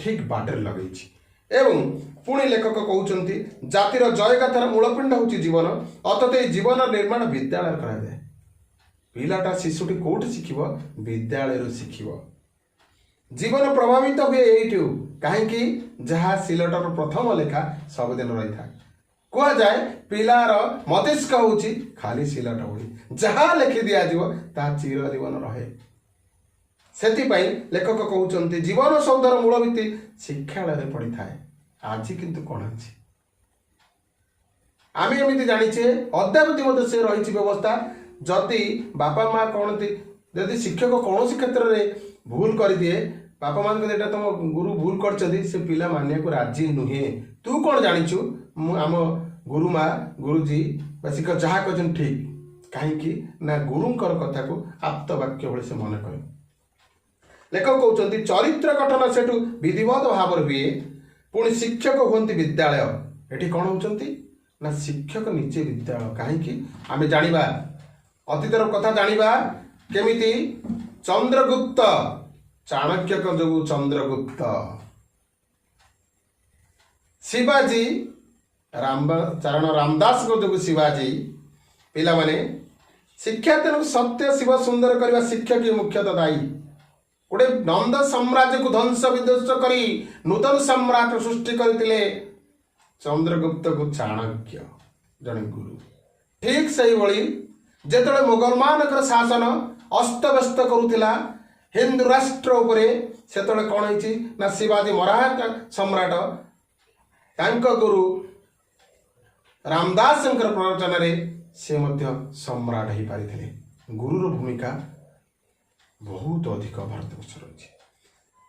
ଠିକ ବାଟରେ ଲଗେଇଛି। ଏବଂ ପୁଣି ଲେଖକ କହୁଛନ୍ତି, ଜାତିର ଜୟଗାଥାର ମୂଳପିଣ୍ଡ ହେଉଛି ଜୀବନ। ଅଥଚ ଏଇ ଜୀବନ ନିର୍ମାଣ ବିଦ୍ୟାଳୟରେ କରାଯାଏ। ପିଲାଟା, ଶିଶୁଟି କୋଉଠି ଶିଖିବ? ବିଦ୍ୟାଳୟରୁ ଶିଖିବ। ଜୀବନ ପ୍ରଭାବିତ ହୁଏ ଏଇଠୁ। କାହିଁକି? ଯାହା ସିଲଟର ପ୍ରଥମ ଲେଖା ସବୁଦିନ ରହିଥାଏ। କୁହାଯାଏ ପିଲାର ମସ୍ତିଷ୍କ ହେଉଛି ଖାଲି ସିଲଟ ଭଳି, ଯାହା ଲେଖି ଦିଆଯିବ ତାହା ଚିରଜୀବନ ରହେ। ସେଥିପାଇଁ ଲେଖକ କହୁଛନ୍ତି, ଜୀବନ ସୌଧର ମୂଳ ଭିତ୍ତି ଶିକ୍ଷାଳୟରେ ପଡ଼ିଥାଏ। ଆଜି କିନ୍ତୁ କ'ଣ ଅଛି? ଆମେ ଏମିତି ଜାଣିଛେ, ଅଦ୍ୟାବଧି ମଧ୍ୟ ସେ ରହିଛି ବ୍ୟବସ୍ଥା। ଯଦି ବାପା ମା କହନ୍ତି, ଯଦି ଶିକ୍ଷକ କୌଣସି କ୍ଷେତ୍ରରେ ଭୁଲ କରିଦିଏ, ବାପା ମାଙ୍କ ଏଇଟା ତମ ଗୁରୁ ଭୁଲ କରିଛନ୍ତି, ସେ ପିଲା ମାନିବାକୁ ରାଜି ନୁହେଁ। ତୁ କ'ଣ ଜାଣିଛୁ? ମୁଁ ଆମ ଗୁରୁମା, ଗୁରୁଜୀ ବା ଶିକ୍ଷକ ଯାହା କହିଛନ୍ତି ଠିକ। କାହିଁକି ନା ଗୁରୁଙ୍କର କଥାକୁ ଆପ୍ତ ବାକ୍ୟ ଭଳି ସେ ମନେ କରେ। ଲେଖକ କହୁଛନ୍ତି, ଚରିତ୍ର ଗଠନ ସେଠୁ ବିଧିବଦ୍ଧ ଭାବରେ ହୁଏ। ପୁଣି ଶିକ୍ଷକ ହୁଅନ୍ତି ବିଦ୍ୟାଳୟ। ଏଠି କ'ଣ ହଉଛନ୍ତି ନା ଶିକ୍ଷକ ନିଜେ ବିଦ୍ୟାଳୟ। କାହିଁକି? ଆମେ ଜାଣିବା, ଅତୀତର କଥା ଜାଣିବା, କେମିତି ଚନ୍ଦ୍ରଗୁପ୍ତ, ଚାଣକ୍ୟଙ୍କ ଯୋଗୁଁ ଚନ୍ଦ୍ରଗୁପ୍ତ, ଶିବାଜୀ, ରାମ ଚାରଣ ରାମଦାସଙ୍କ ଯୋଗୁଁ ଶିବାଜୀ। ପିଲାମାନେ, ଶିକ୍ଷାଦାନକୁ ସତ୍ୟ, ଶିବ, ସୁନ୍ଦର କରିବା ଶିକ୍ଷକ ମୁଖ୍ୟତଃ ଦାୟୀ। ଗୋଟେ ନନ୍ଦ ସାମ୍ରାଜ୍ୟକୁ ଧ୍ୱଂସ ବିଧ୍ୱଂସ କରି ନୂତନ ସମ୍ରାଟ ସୃଷ୍ଟି କରିଥିଲେ ଚନ୍ଦ୍ରଗୁପ୍ତକୁ ଚାଣକ୍ୟ ଜଣେ ଗୁରୁ। ଠିକ ସେଇଭଳି ଯେତେବେଳେ ମୋଗଲମାନଙ୍କର ଶାସନ ଅସ୍ତବ୍ୟସ୍ତ କରୁଥିଲା ହିନ୍ଦୁ ରାଷ୍ଟ୍ର ଉପରେ, ସେତେବେଳେ କ'ଣ ହେଇଛି ନା ଶିବାଜୀ ମରାଠା ସମ୍ରାଟ ତାଙ୍କ ଗୁରୁ ରାମଦାସଙ୍କର ପ୍ରରୋଚନାରେ ସେ ମଧ୍ୟ ସମ୍ରାଟ ହେଇପାରିଥିଲେ। ଗୁରୁର ଭୂମିକା ବହୁତ ଅଧିକ ଭାରତବର୍ଷ ରହିଛି।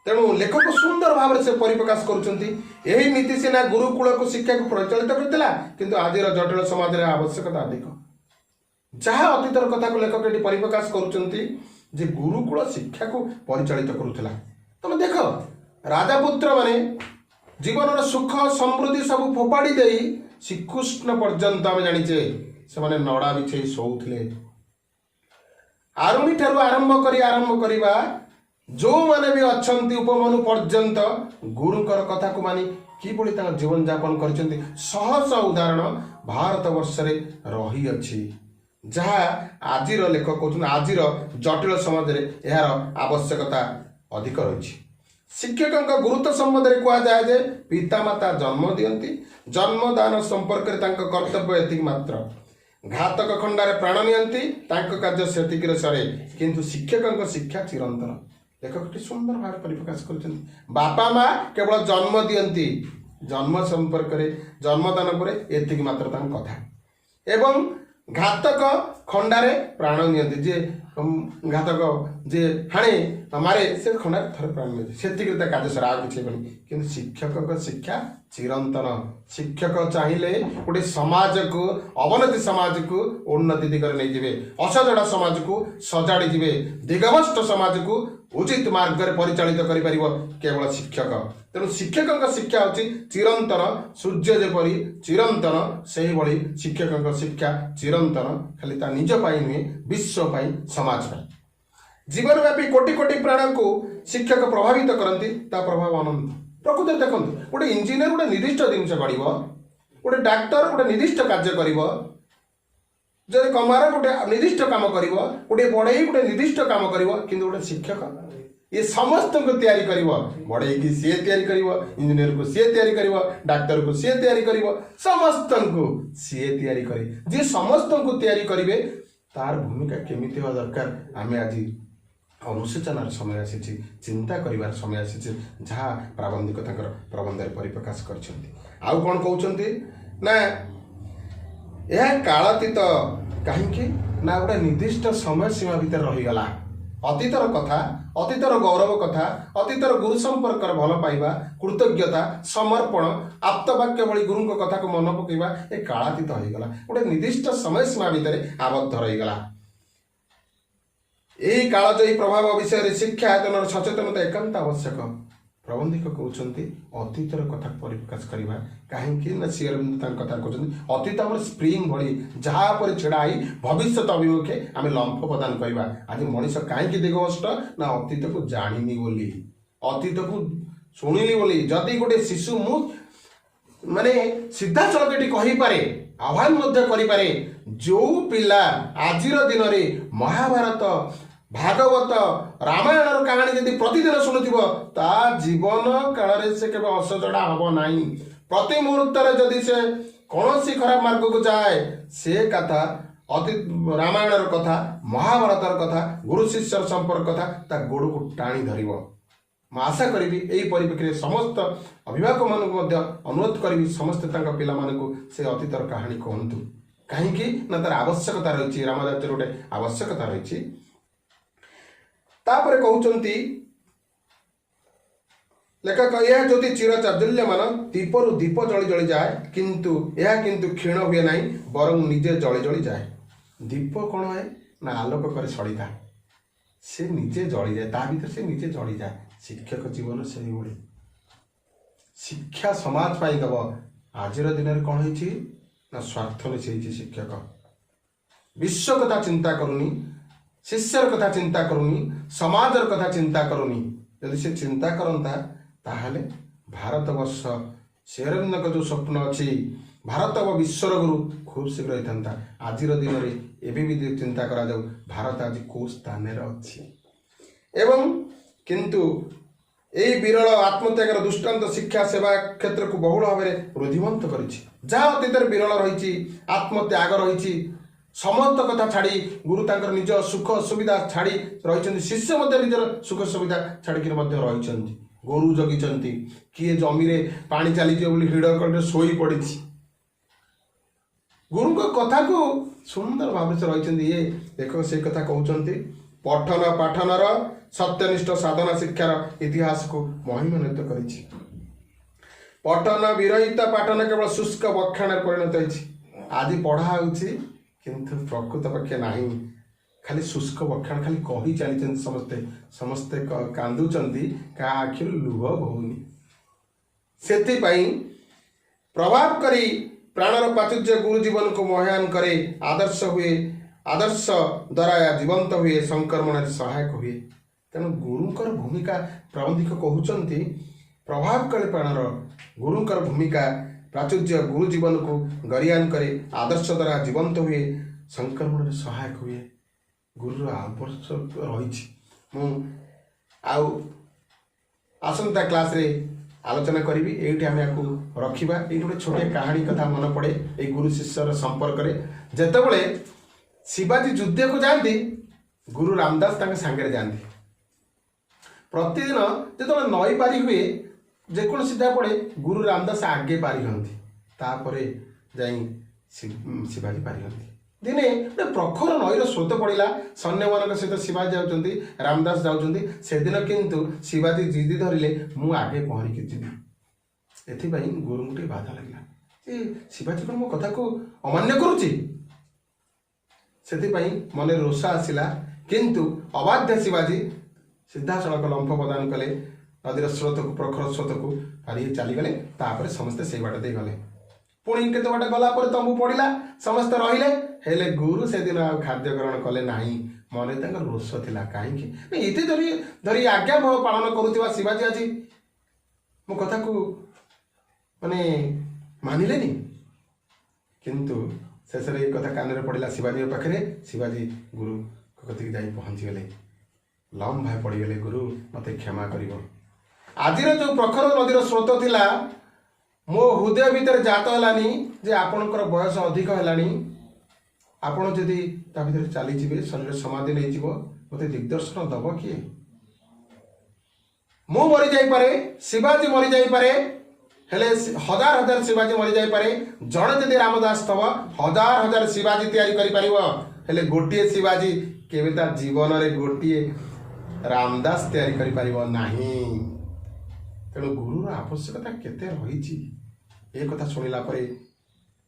ତେଣୁ ଲେଖକ ସୁନ୍ଦର ଭାବରେ ସେ ପରିପ୍ରକାଶ କରୁଛନ୍ତି। ଏହି ନୀତି ସିନା ଗୁରୁକୁଳକୁ ଶିକ୍ଷାକୁ ପରିଚାଳିତ କରିଥିଲା, କିନ୍ତୁ ଆଜିର ଜଟିଳ ସମାଜରେ ଆବଶ୍ୟକତା ଅଧିକ। ଯାହା ଅତୀତର କଥାକୁ ଲେଖକ ଏଠି ପରିପ୍ରକାଶ କରୁଛନ୍ତି ଯେ ଗୁରୁକୁଳ ଶିକ୍ଷାକୁ ପରିଚାଳିତ କରୁଥିଲା। ତମେ ଦେଖ, ରାଜାପୁତ୍ର ମାନେ ଜୀବନର ସୁଖ ସମୃଦ୍ଧି ସବୁ ଫୋପାଡ଼ି ଦେଇ ଶ୍ରୀକୃଷ୍ଣ ପର୍ଯ୍ୟନ୍ତ ଆମେ ଜାଣିଛେ, ସେମାନେ ନଡ଼ା ବିଛେଇ ଶୋଉଥିଲେ। ଆରୁଣୀ ଠାରୁ ଆରମ୍ଭ କରିବା ଯୋଉମାନେ ବି ଅଛନ୍ତି, ଉପମନୁ ପର୍ଯ୍ୟନ୍ତ ଗୁରୁଙ୍କର କଥାକୁ ମାନି କିଭଳି ତାଙ୍କ ଜୀବନ ଯାପନ କରିଛନ୍ତି, ଶହ ଶହ ଉଦାହରଣ ଭାରତ ବର୍ଷରେ ରହିଅଛି। ଯାହା ଆଜିର ଲେଖକ କହୁଛନ୍ତି, ଆଜିର ଜଟିଳ ସମାଜରେ ଏହାର ଆବଶ୍ୟକତା ଅଧିକ ରହିଛି। ଶିକ୍ଷକଙ୍କ ଗୁରୁତ୍ୱ ସମ୍ବନ୍ଧରେ କୁହାଯାଏ ଯେ ପିତାମାତା ଜନ୍ମ ଦିଅନ୍ତି, ଜନ୍ମଦାନ ସମ୍ପର୍କରେ ତାଙ୍କ କର୍ତ୍ତବ୍ୟ ଏତିକି ମାତ୍ର। ଘାତକ ଖଣ୍ଡାରେ ପ୍ରାଣ ନିଅନ୍ତି, ତାଙ୍କ କାର୍ଯ୍ୟ ସେତିକିରେ ସରେ, କିନ୍ତୁ ଶିକ୍ଷକଙ୍କ ଶିକ୍ଷା ଚିରନ୍ତନ। ଲେଖକଟି ସୁନ୍ଦର ଭାବରେ ପରିପ୍ରକାଶ କରିଛନ୍ତି। ବାପା ମା କେବଳ ଜନ୍ମ ଦିଅନ୍ତି, ଜନ୍ମ ସମ୍ପର୍କରେ ଜନ୍ମଦାନ ପରେ ଏତିକି ମାତ୍ର ତାଙ୍କ କଥା। ଏବଂ ଘାତକ ଖଣ୍ଡାରେ ପ୍ରାଣ ନିଅନ୍ତି। ଯିଏ ଘାତକ, ଯିଏ ହାଣେ ମାରେ, ସେ ଖଣ୍ଡାରେ ଥରେ ପ୍ରାଣ ନିଅନ୍ତି, ସେତିକିରେ ତା କାର୍ଯ୍ୟ ସରେ, ଆଉ କିଛି ହେବନି। କିନ୍ତୁ ଶିକ୍ଷକଙ୍କ ଶିକ୍ଷା ଚିରନ୍ତନ। ଶିକ୍ଷକ ଚାହିଁଲେ ଗୋଟେ ସମାଜକୁ, ଅବନତି ସମାଜକୁ ଉନ୍ନତି ଦିଗରେ ନେଇଯିବେ, ଅସଜଡ଼ା ସମାଜକୁ ସଜାଡ଼ି ଯିବେ, ଦିଗଭ୍ରଷ୍ଟ ସମାଜକୁ ଉଚିତ ମାର୍ଗରେ ପରିଚାଳିତ କରିପାରିବ କେବଳ ଶିକ୍ଷକ। ତେଣୁ ଶିକ୍ଷକଙ୍କ ଶିକ୍ଷା ହେଉଛି ଚିରନ୍ତନ। ସୂର୍ଯ୍ୟ ଯେପରି ଚିରନ୍ତନ, ସେହିଭଳି ଶିକ୍ଷକଙ୍କ ଶିକ୍ଷା ଚିରନ୍ତନ, ଖାଲି ତା ନିଜ ପାଇଁ ନୁହେଁ, ବିଶ୍ୱ ପାଇଁ, ସମାଜ ପାଇଁ। ଜୀବନବ୍ୟାପୀ କୋଟି କୋଟି ପ୍ରାଣକୁ ଶିକ୍ଷକ ପ୍ରଭାବିତ କରନ୍ତି, ତା ପ୍ରଭାବ ଅନନ୍ତ। ପ୍ରକୃତରେ ଦେଖନ୍ତୁ, ଗୋଟେ ଇଞ୍ଜିନିୟର ଗୋଟେ ନିର୍ଦ୍ଦିଷ୍ଟ ଜିନିଷ କରିବ, ଗୋଟେ ଡାକ୍ତର ଗୋଟେ ନିର୍ଦ୍ଦିଷ୍ଟ କାର୍ଯ୍ୟ କରିବ, ଯଦି କମାର ଗୋଟେ ନିର୍ଦ୍ଦିଷ୍ଟ କାମ କରିବ, ଗୋଟେ ବଢ଼େଇ ଗୋଟେ ନିର୍ଦ୍ଦିଷ୍ଟ କାମ କରିବ, କିନ୍ତୁ ଗୋଟେ ଶିକ୍ଷକ ଇଏ ସମସ୍ତଙ୍କୁ ତିଆରି କରିବ। ବଢ଼େଇକି ସିଏ ତିଆରି କରିବ, ଇଞ୍ଜିନିୟରକୁ ସିଏ ତିଆରି କରିବ, ଡାକ୍ତରକୁ ସିଏ ତିଆରି କରିବ, ସମସ୍ତଙ୍କୁ ସିଏ ତିଆରି କରେ। ଯିଏ ସମସ୍ତଙ୍କୁ ତିଆରି କରିବେ, ତାର ଭୂମିକା କେମିତି ହେବା ଦରକାର, ଆମେ ଆଜି ଅନୁଶୋଚନାର ସମୟ ଆସିଛି, ଚିନ୍ତା କରିବାର ସମୟ ଆସିଛି, ଯାହା ପ୍ରାବନ୍ଧିକ ତାଙ୍କର ପ୍ରବନ୍ଧରେ ପରିପ୍ରକାଶ କରିଛନ୍ତି। ଆଉ କ'ଣ କହୁଛନ୍ତି ନା, ଏହା କାଳାତୀତ। କାହିଁକି ନା ଗୋଟେ ନିର୍ଦ୍ଦିଷ୍ଟ ସମୟ ସୀମା ଭିତରେ ରହିଗଲା। ଅତୀତର କଥା, ଅତୀତର ଗୌରବ କଥା, ଅତୀତର ଗୁରୁ ସମ୍ପର୍କର ଭଲ ପାଇବା, କୃତଜ୍ଞତା, ସମର୍ପଣ, ଆପ୍ତବାକ୍ୟ ଭଳି ଗୁରୁଙ୍କ କଥାକୁ ମନେ ପକାଇବା ଏ କାଳାତୀତ ହୋଇଗଲା, ଗୋଟେ ନିର୍ଦ୍ଦିଷ୍ଟ ସମୟ ସୀମା ଭିତରେ ଆବଦ୍ଧ ରହିଗଲା। ଏହି କାଳଜୟୀ ପ୍ରଭାବ ବିଷୟରେ ଶିକ୍ଷା ଆୟତନର ସଚେତନତା ଏକାନ୍ତ ଆବଶ୍ୟକ। ପ୍ରବନ୍ଧିକ କହୁଛନ୍ତି ଅତୀତର କଥା ପରିପ୍ରକାଶ କରିବା। କାହିଁକି ନା ଶ୍ରୀ ଅରବିନ୍ଦ ତାଙ୍କ କଥା କହୁଛନ୍ତି, ଅତୀତ ଆମର ସ୍ପ୍ରିଙ୍ଗ ଭଳି, ଯାହା ଉପରେ ଛିଡ଼ା ହେଇ ଭବିଷ୍ୟତ ଅଭିମୁଖେ ଆମେ ଲମ୍ଫ ପ୍ରଦାନ କରିବା। ଆଜି ମଣିଷ କାହିଁକି ଦିଗଭ୍ରଷ୍ଟ ନା ଅତୀତକୁ ଜାଣିନି ବୋଲି, ଅତୀତକୁ ଶୁଣିନି ବୋଲି। ଯଦି ଗୋଟେ ଶିଶୁ, ମୁଁ ମାନେ ସିଧାସଳଖ ଏଠି କହିପାରେ, ଆହ୍ୱାନ ମଧ୍ୟ କରିପାରେ, ଯୋଉ ପିଲା ଆଜିର ଦିନରେ ମହାଭାରତ, ଭାଗବତ, ରାମାୟଣର କାହାଣୀ ଯଦି ପ୍ରତିଦିନ ଶୁଣୁଥିବ, ତା ଜୀବନ କାଳରେ ସେ କେବେ ଅସଜଡ଼ା ହବ ନାହିଁ। ପ୍ରତି ମୁହୂର୍ତ୍ତରେ ଯଦି ସେ କୌଣସି ଖରାପ ମାର୍ଗକୁ ଯାଏ, ସେ କଥା ଅତି ରାମାୟଣର କଥା, ମହାଭାରତର କଥା, ଗୁରୁ ଶିଷ୍ୟର ସମ୍ପର୍କ କଥା ତା ଗୋଡ଼କୁ ଟାଣି ଧରିବ। ମୁଁ ଆଶା କରିବି, ଏହି ପରିପ୍ରେକ୍ଷୀରେ ସମସ୍ତ ଅଭିଭାବକମାନଙ୍କୁ ମଧ୍ୟ ଅନୁରୋଧ କରିବି, ସମସ୍ତେ ତାଙ୍କ ପିଲାମାନଙ୍କୁ ସେ ଅତୀତର କାହାଣୀ କୁହନ୍ତୁ। କାହିଁକି ନା ତାର ଆବଶ୍ୟକତା ରହିଛି, ରାମରାଜ୍ୟର ଗୋଟେ ଆବଶ୍ୟକତା ରହିଛି। ତାପରେ କହୁଛନ୍ତି ଲେଖକ, ଏହା ଯଦି ଚିର ଚାଜୁଲ୍ୟମାନ, ଦୀପରୁ ଦୀପ ଜଳି ଜଳି ଯାଏ, କିନ୍ତୁ ଏହା କିନ୍ତୁ କ୍ଷୀଣ ହୁଏ ନାହିଁ, ବରଂ ନିଜେ ଜଳି ଜଳି ଯାଏ। ଦୀପ କ'ଣ ହୁଏ ନା ଆଲୋକ କରେ ସଳିତା, ସେ ନିଜେ ଜଳିଯାଏ, ତା ଭିତରେ ସେ ନିଜେ ଜଳିଯାଏ। ଶିକ୍ଷକ ଜୀବନ ସେଇଭଳି ଶିକ୍ଷା ସମାଜ ପାଇଁ ଦବ। ଆଜିର ଦିନରେ କ'ଣ ହେଇଛି ନା ସ୍ୱାର୍ଥ ମିଶେଇଛି ଶିକ୍ଷକ। ବିଶ୍ୱ କଥା ଚିନ୍ତା କରୁନି, ଶିଷ୍ୟର କଥା ଚିନ୍ତା କରୁନି, ସମାଜର କଥା ଚିନ୍ତା କରୁନି। ଯଦି ସେ ଚିନ୍ତା କରନ୍ତା, ତାହେଲେ ଭାରତବର୍ଷ, ଶ୍ରୀ ଅରବିନ୍ଦଙ୍କ ଯେଉଁ ସ୍ୱପ୍ନ ଅଛି, ଭାରତ ଓ ବିଶ୍ୱର ଗୁରୁ, ଖୁବ୍ ଶୀଘ୍ର ହେଇଥାନ୍ତା। ଆଜିର ଦିନରେ ଏବେ ବି ଚିନ୍ତା କରାଯାଉ, ଭାରତ ଆଜି କେଉଁ ସ୍ଥାନରେ ଅଛି। ଏବଂ କିନ୍ତୁ ଏହି ବିରଳ ଆତ୍ମତ୍ୟାଗର ଦୃଷ୍ଟାନ୍ତ ଶିକ୍ଷା ସେବା କ୍ଷେତ୍ରକୁ ବହୁଳ ଭାବରେ ରୁଦ୍ଧିମନ୍ତ କରିଛି। ଯାହା ଅତୀତରେ ବିରଳ ରହିଛି, ଆତ୍ମତ୍ୟାଗ ରହିଛି, ସମସ୍ତ କଥା ଛାଡ଼ି ଗୁରୁ ତାଙ୍କର ନିଜ ସୁଖ ସୁବିଧା ଛାଡ଼ି ରହିଛନ୍ତି, ଶିଷ୍ୟ ମଧ୍ୟ ନିଜର ସୁଖ ସୁବିଧା ଛାଡ଼ିକିରି ମଧ୍ୟ ରହିଛନ୍ତି। ଗୋରୁ ଜଗିଛନ୍ତି, କିଏ ଜମିରେ ପାଣି ଚାଲିଯିବ ବୋଲି ହିଡ଼ କଡ଼ରେ ଶୋଇ ପଡ଼ିଛି। ଗୁରୁଙ୍କ କଥାକୁ ସୁନ୍ଦର ଭାବରେ ସେ ରହିଛନ୍ତି। ଇଏ ଲେଖକ ସେଇ କଥା କହୁଛନ୍ତି। ପଠନ ପାଠନର ସତ୍ୟନିଷ୍ଠ ସାଧନା ଶିକ୍ଷାର ଇତିହାସକୁ ମହିମାନ୍ୱିତ କରିଛି। ପଠନ ବିରହିତ ପାଠନ କେବଳ ଶୁଷ୍କ ବକ୍ଷାଣରେ ପରିଣତ ହେଇଛି। ଆଜି ପଢ଼ା ହେଉଛି, କିନ୍ତୁ ପ୍ରକୃତ ପକ୍ଷେ ନାହିଁ, ଖାଲି ଶୁଷ୍କ ବକ୍ଷାଣ, ଖାଲି କହି ଚାଲିଛନ୍ତି ସମସ୍ତେ। ସମସ୍ତେ କାନ୍ଦୁଛନ୍ତି, କାହା ଆଖିରୁ ଲୁହ ବହୁନି। ସେଥିପାଇଁ ପ୍ରଭାବ କରି ପ୍ରାଣର ପ୍ରାଚୁର୍ଯ୍ୟ ଗୁରୁ ଜୀବନକୁ ମହାନ କରେ, ଆଦର୍ଶ ହୁଏ, ଆଦର୍ଶ ଦ୍ୱାରା ଏହା ଜୀବନ୍ତ ହୁଏ, ସଂକ୍ରମଣରେ ସହାୟକ ହୁଏ। ତେଣୁ ଗୁରୁଙ୍କର ଭୂମିକା ପ୍ରାବନ୍ଧିକ କହୁଛନ୍ତି, ପ୍ରଭାବ କରେ ପ୍ରାଣର ଗୁରୁଙ୍କର ଭୂମିକା ପ୍ରାଚୁର୍ଯ୍ୟ ଗୁରୁ ଜୀବନକୁ ଗରିୟାନ କରେ, ଆଦର୍ଶ ଦ୍ୱାରା ଜୀବନ୍ତ ହୁଏ, ସଂକ୍ରମଣରେ ସହାୟକ ହୁଏ। ଗୁରୁର ଆବଶ୍ୟକ ରହିଛି। ମୁଁ ଆଉ ଆସନ୍ତା କ୍ଲାସ୍ରେ ଆଲୋଚନା କରିବି। ଏଇଠି ଆମେ ୟାକୁ ରଖିବା। ଏଇଠି ଗୋଟେ ଛୋଟିଆ କାହାଣୀ କଥା ମନେ ପଡ଼େ ଏଇ ଗୁରୁ ଶିଷ୍ୟର ସମ୍ପର୍କରେ। ଯେତେବେଳେ ଶିବାଜୀ ଯୁଦ୍ଧକୁ ଯାଆନ୍ତି, ଗୁରୁ ରାମଦାସ ତାଙ୍କ ସାଙ୍ଗରେ ଯାଆନ୍ତି। ପ୍ରତିଦିନ ଯେତେବେଳେ ନଈ ପାରି ହୁଏ, ଯେକୌଣସି ଯାହା ପଡ଼େ, ଗୁରୁ ରାମଦାସ ଆଗେ ପାରି ହୁଅନ୍ତି, ତାପରେ ଯାଇ ଶିବାଜୀ ପାରି ହୁଅନ୍ତି। ଦିନେ ଗୋଟେ ପ୍ରଖର ନଈର ସ୍ରୋତ ପଡ଼ିଲା। ସୈନ୍ୟମାନଙ୍କ ସହିତ ଶିବାଜୀ ଯାଉଛନ୍ତି, ରାମଦାସ ଯାଉଛନ୍ତି। ସେଦିନ କିନ୍ତୁ ଶିବାଜୀ ଜିଦି ଧରିଲେ, ମୁଁ ଆଗେ ପହଁରିକି ଯିବି। ଏଥିପାଇଁ ଗୁରୁଙ୍କୁ ଟିକେ ବାଧା ଲାଗିଲା ଯେ ଶିବାଜୀ କ'ଣ ମୋ କଥାକୁ ଅମାନ୍ୟ କରୁଛି। ସେଥିପାଇଁ ମନରେ ରୋଷ ଆସିଲା। କିନ୍ତୁ ଅବାଧ୍ୟ ଶିବାଜୀ ସିଧାସଳଖ ଲମ୍ଫ ପ୍ରଦାନ କଲେ, ନଦୀର ସ୍ରୋତକୁ, ପ୍ରଖର ସ୍ରୋତକୁ ପାରି ଚାଲିଗଲେ। ତାପରେ ସମସ୍ତେ ସେଇ ବାଟ ଦେଇ ଗଲେ। ପୁଣି କେତେ ବାଟ ଗଲା ପରେ ତମ୍ବୁ ପଡ଼ିଲା, ସମସ୍ତେ ରହିଲେ। ହେଲେ ଗୁରୁ ସେଦିନ ଆଉ ଖାଦ୍ୟ ଗ୍ରହଣ କଲେ ନାହିଁ। ମନରେ ତାଙ୍କର ରୋଷ ଥିଲା। କାହିଁକି ନା ଏତେ ଧରି ଧରି ଆଜ୍ଞା ପାଳନ କରୁଥିବା ଶିବାଜୀ ଆଜି ମୋ କଥାକୁ ମାନେ ମାନିଲେନି। କିନ୍ତୁ ଶେଷରେ ଏ କଥା କାନରେ ପଡ଼ିଲା ଶିବାଜୀଙ୍କ ପାଖରେ। ଶିବାଜୀ ଗୁରୁଙ୍କ କତିକି ଯାଇ ପହଞ୍ଚିଗଲେ, ଲମ୍ବା ପଡ଼ିଗଲେ, ଗୁରୁ ମୋତେ କ୍ଷମା କରିବ। ଆଜିର ଯେଉଁ ପ୍ରଖର ନଦୀର ସ୍ରୋତ ଥିଲା, ମୋ ହୃଦୟ ଭିତରେ ଜାତ ହେଲାନି ଯେ ଆପଣଙ୍କର ବୟସ ଅଧିକ ହେଲାଣି, ଆପଣ ଯଦି ତା ଭିତରେ ଚାଲିଯିବେ ଶରୀର ସମାଧି ନେଇଯିବ, ମୋତେ ଦିଗ୍ଦର୍ଶନ ଦେବ କିଏ? ମୁଁ ମରିଯାଇପାରେ, ଶିବାଜୀ ମରିଯାଇପାରେ, ହେଲେ ହଜାର ହଜାର ଶିବାଜୀ ମରିଯାଇପାରେ। ଜଣେ ଯଦି ରାମଦାସ ଥବ, ହଜାର ହଜାର ଶିବାଜୀ ତିଆରି କରିପାରିବ। ହେଲେ ଗୋଟିଏ ଶିବାଜୀ କେବେ ତା ଜୀବନରେ ଗୋଟିଏ ରାମଦାସ ତିଆରି କରିପାରିବ ନାହିଁ। ତେଣୁ ଗୁରୁର ଆବଶ୍ୟକତା କେତେ ରହିଛି, ଏ କଥା ଶୁଣିଲା ପରେ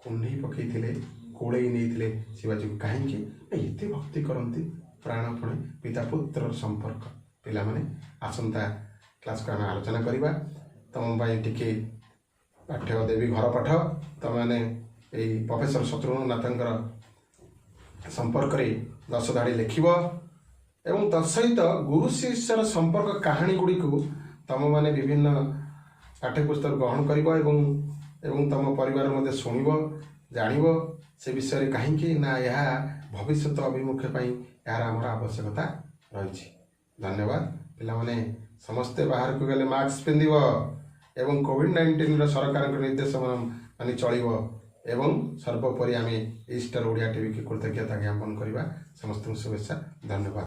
କୁଣ୍ଢେଇ ପକେଇଥିଲେ, କୋଳେଇ ନେଇଥିଲେ ଶିବାଜୀକୁ। କାହିଁକି ନା ଏତେ ଭକ୍ତି କରନ୍ତି, ପ୍ରାଣପଣେ ପିତା ପୁତ୍ରର ସମ୍ପର୍କ। ପିଲାମାନେ, ଆସନ୍ତା କ୍ଲାସ୍କୁ ଆମେ ଆଲୋଚନା କରିବା। ତୁମ ପାଇଁ ଟିକେ ପାଠ୍ୟ ଦେବି, ଘର ପାଠ। ତୁମେମାନେ ଏଇ ପ୍ରଫେସର ଶତ୍ରୁଘ୍ନ ନାଥଙ୍କର ସମ୍ପର୍କରେ 10 ଧାଡ଼ି ଲେଖିବ ଏବଂ ତତ୍ସହିତ ଗୁରୁ ଶିଷ୍ୟର ସମ୍ପର୍କ କାହାଣୀ ଗୁଡ଼ିକୁ ତୁମମାନେ ବିଭିନ୍ନ ପାଠ୍ୟପୁସ୍ତକ ଗ୍ରହଣ କରିବ ଏବଂ ତୁମ ପରିବାର ମଧ୍ୟ ଶୁଣିବ, ଜାଣିବ ସେ ବିଷୟରେ। କାହିଁକି ନା ଏହା ଭବିଷ୍ୟତ ଅଭିମୁଖ୍ୟ ପାଇଁ ଏହାର ଆମର ଆବଶ୍ୟକତା ରହିଛି। ଧନ୍ୟବାଦ ପିଲାମାନେ। ସମସ୍ତେ ବାହାରକୁ ଗଲେ ମାସ୍କ ପିନ୍ଧିବ ଏବଂ କୋଭିଡ଼-19ର ସରକାରଙ୍କ ନିର୍ଦ୍ଦେଶ ମାନି ଚଳିବ ଏବଂ ସର୍ବୋପରି ଆମେ ଇଷ୍ଟର ଓଡ଼ିଆ ଟିଭିକୁ କୃତଜ୍ଞତା ଜ୍ଞାପନ କରିବା। ସମସ୍ତଙ୍କୁ ଶୁଭେଚ୍ଛା, ଧନ୍ୟବାଦ।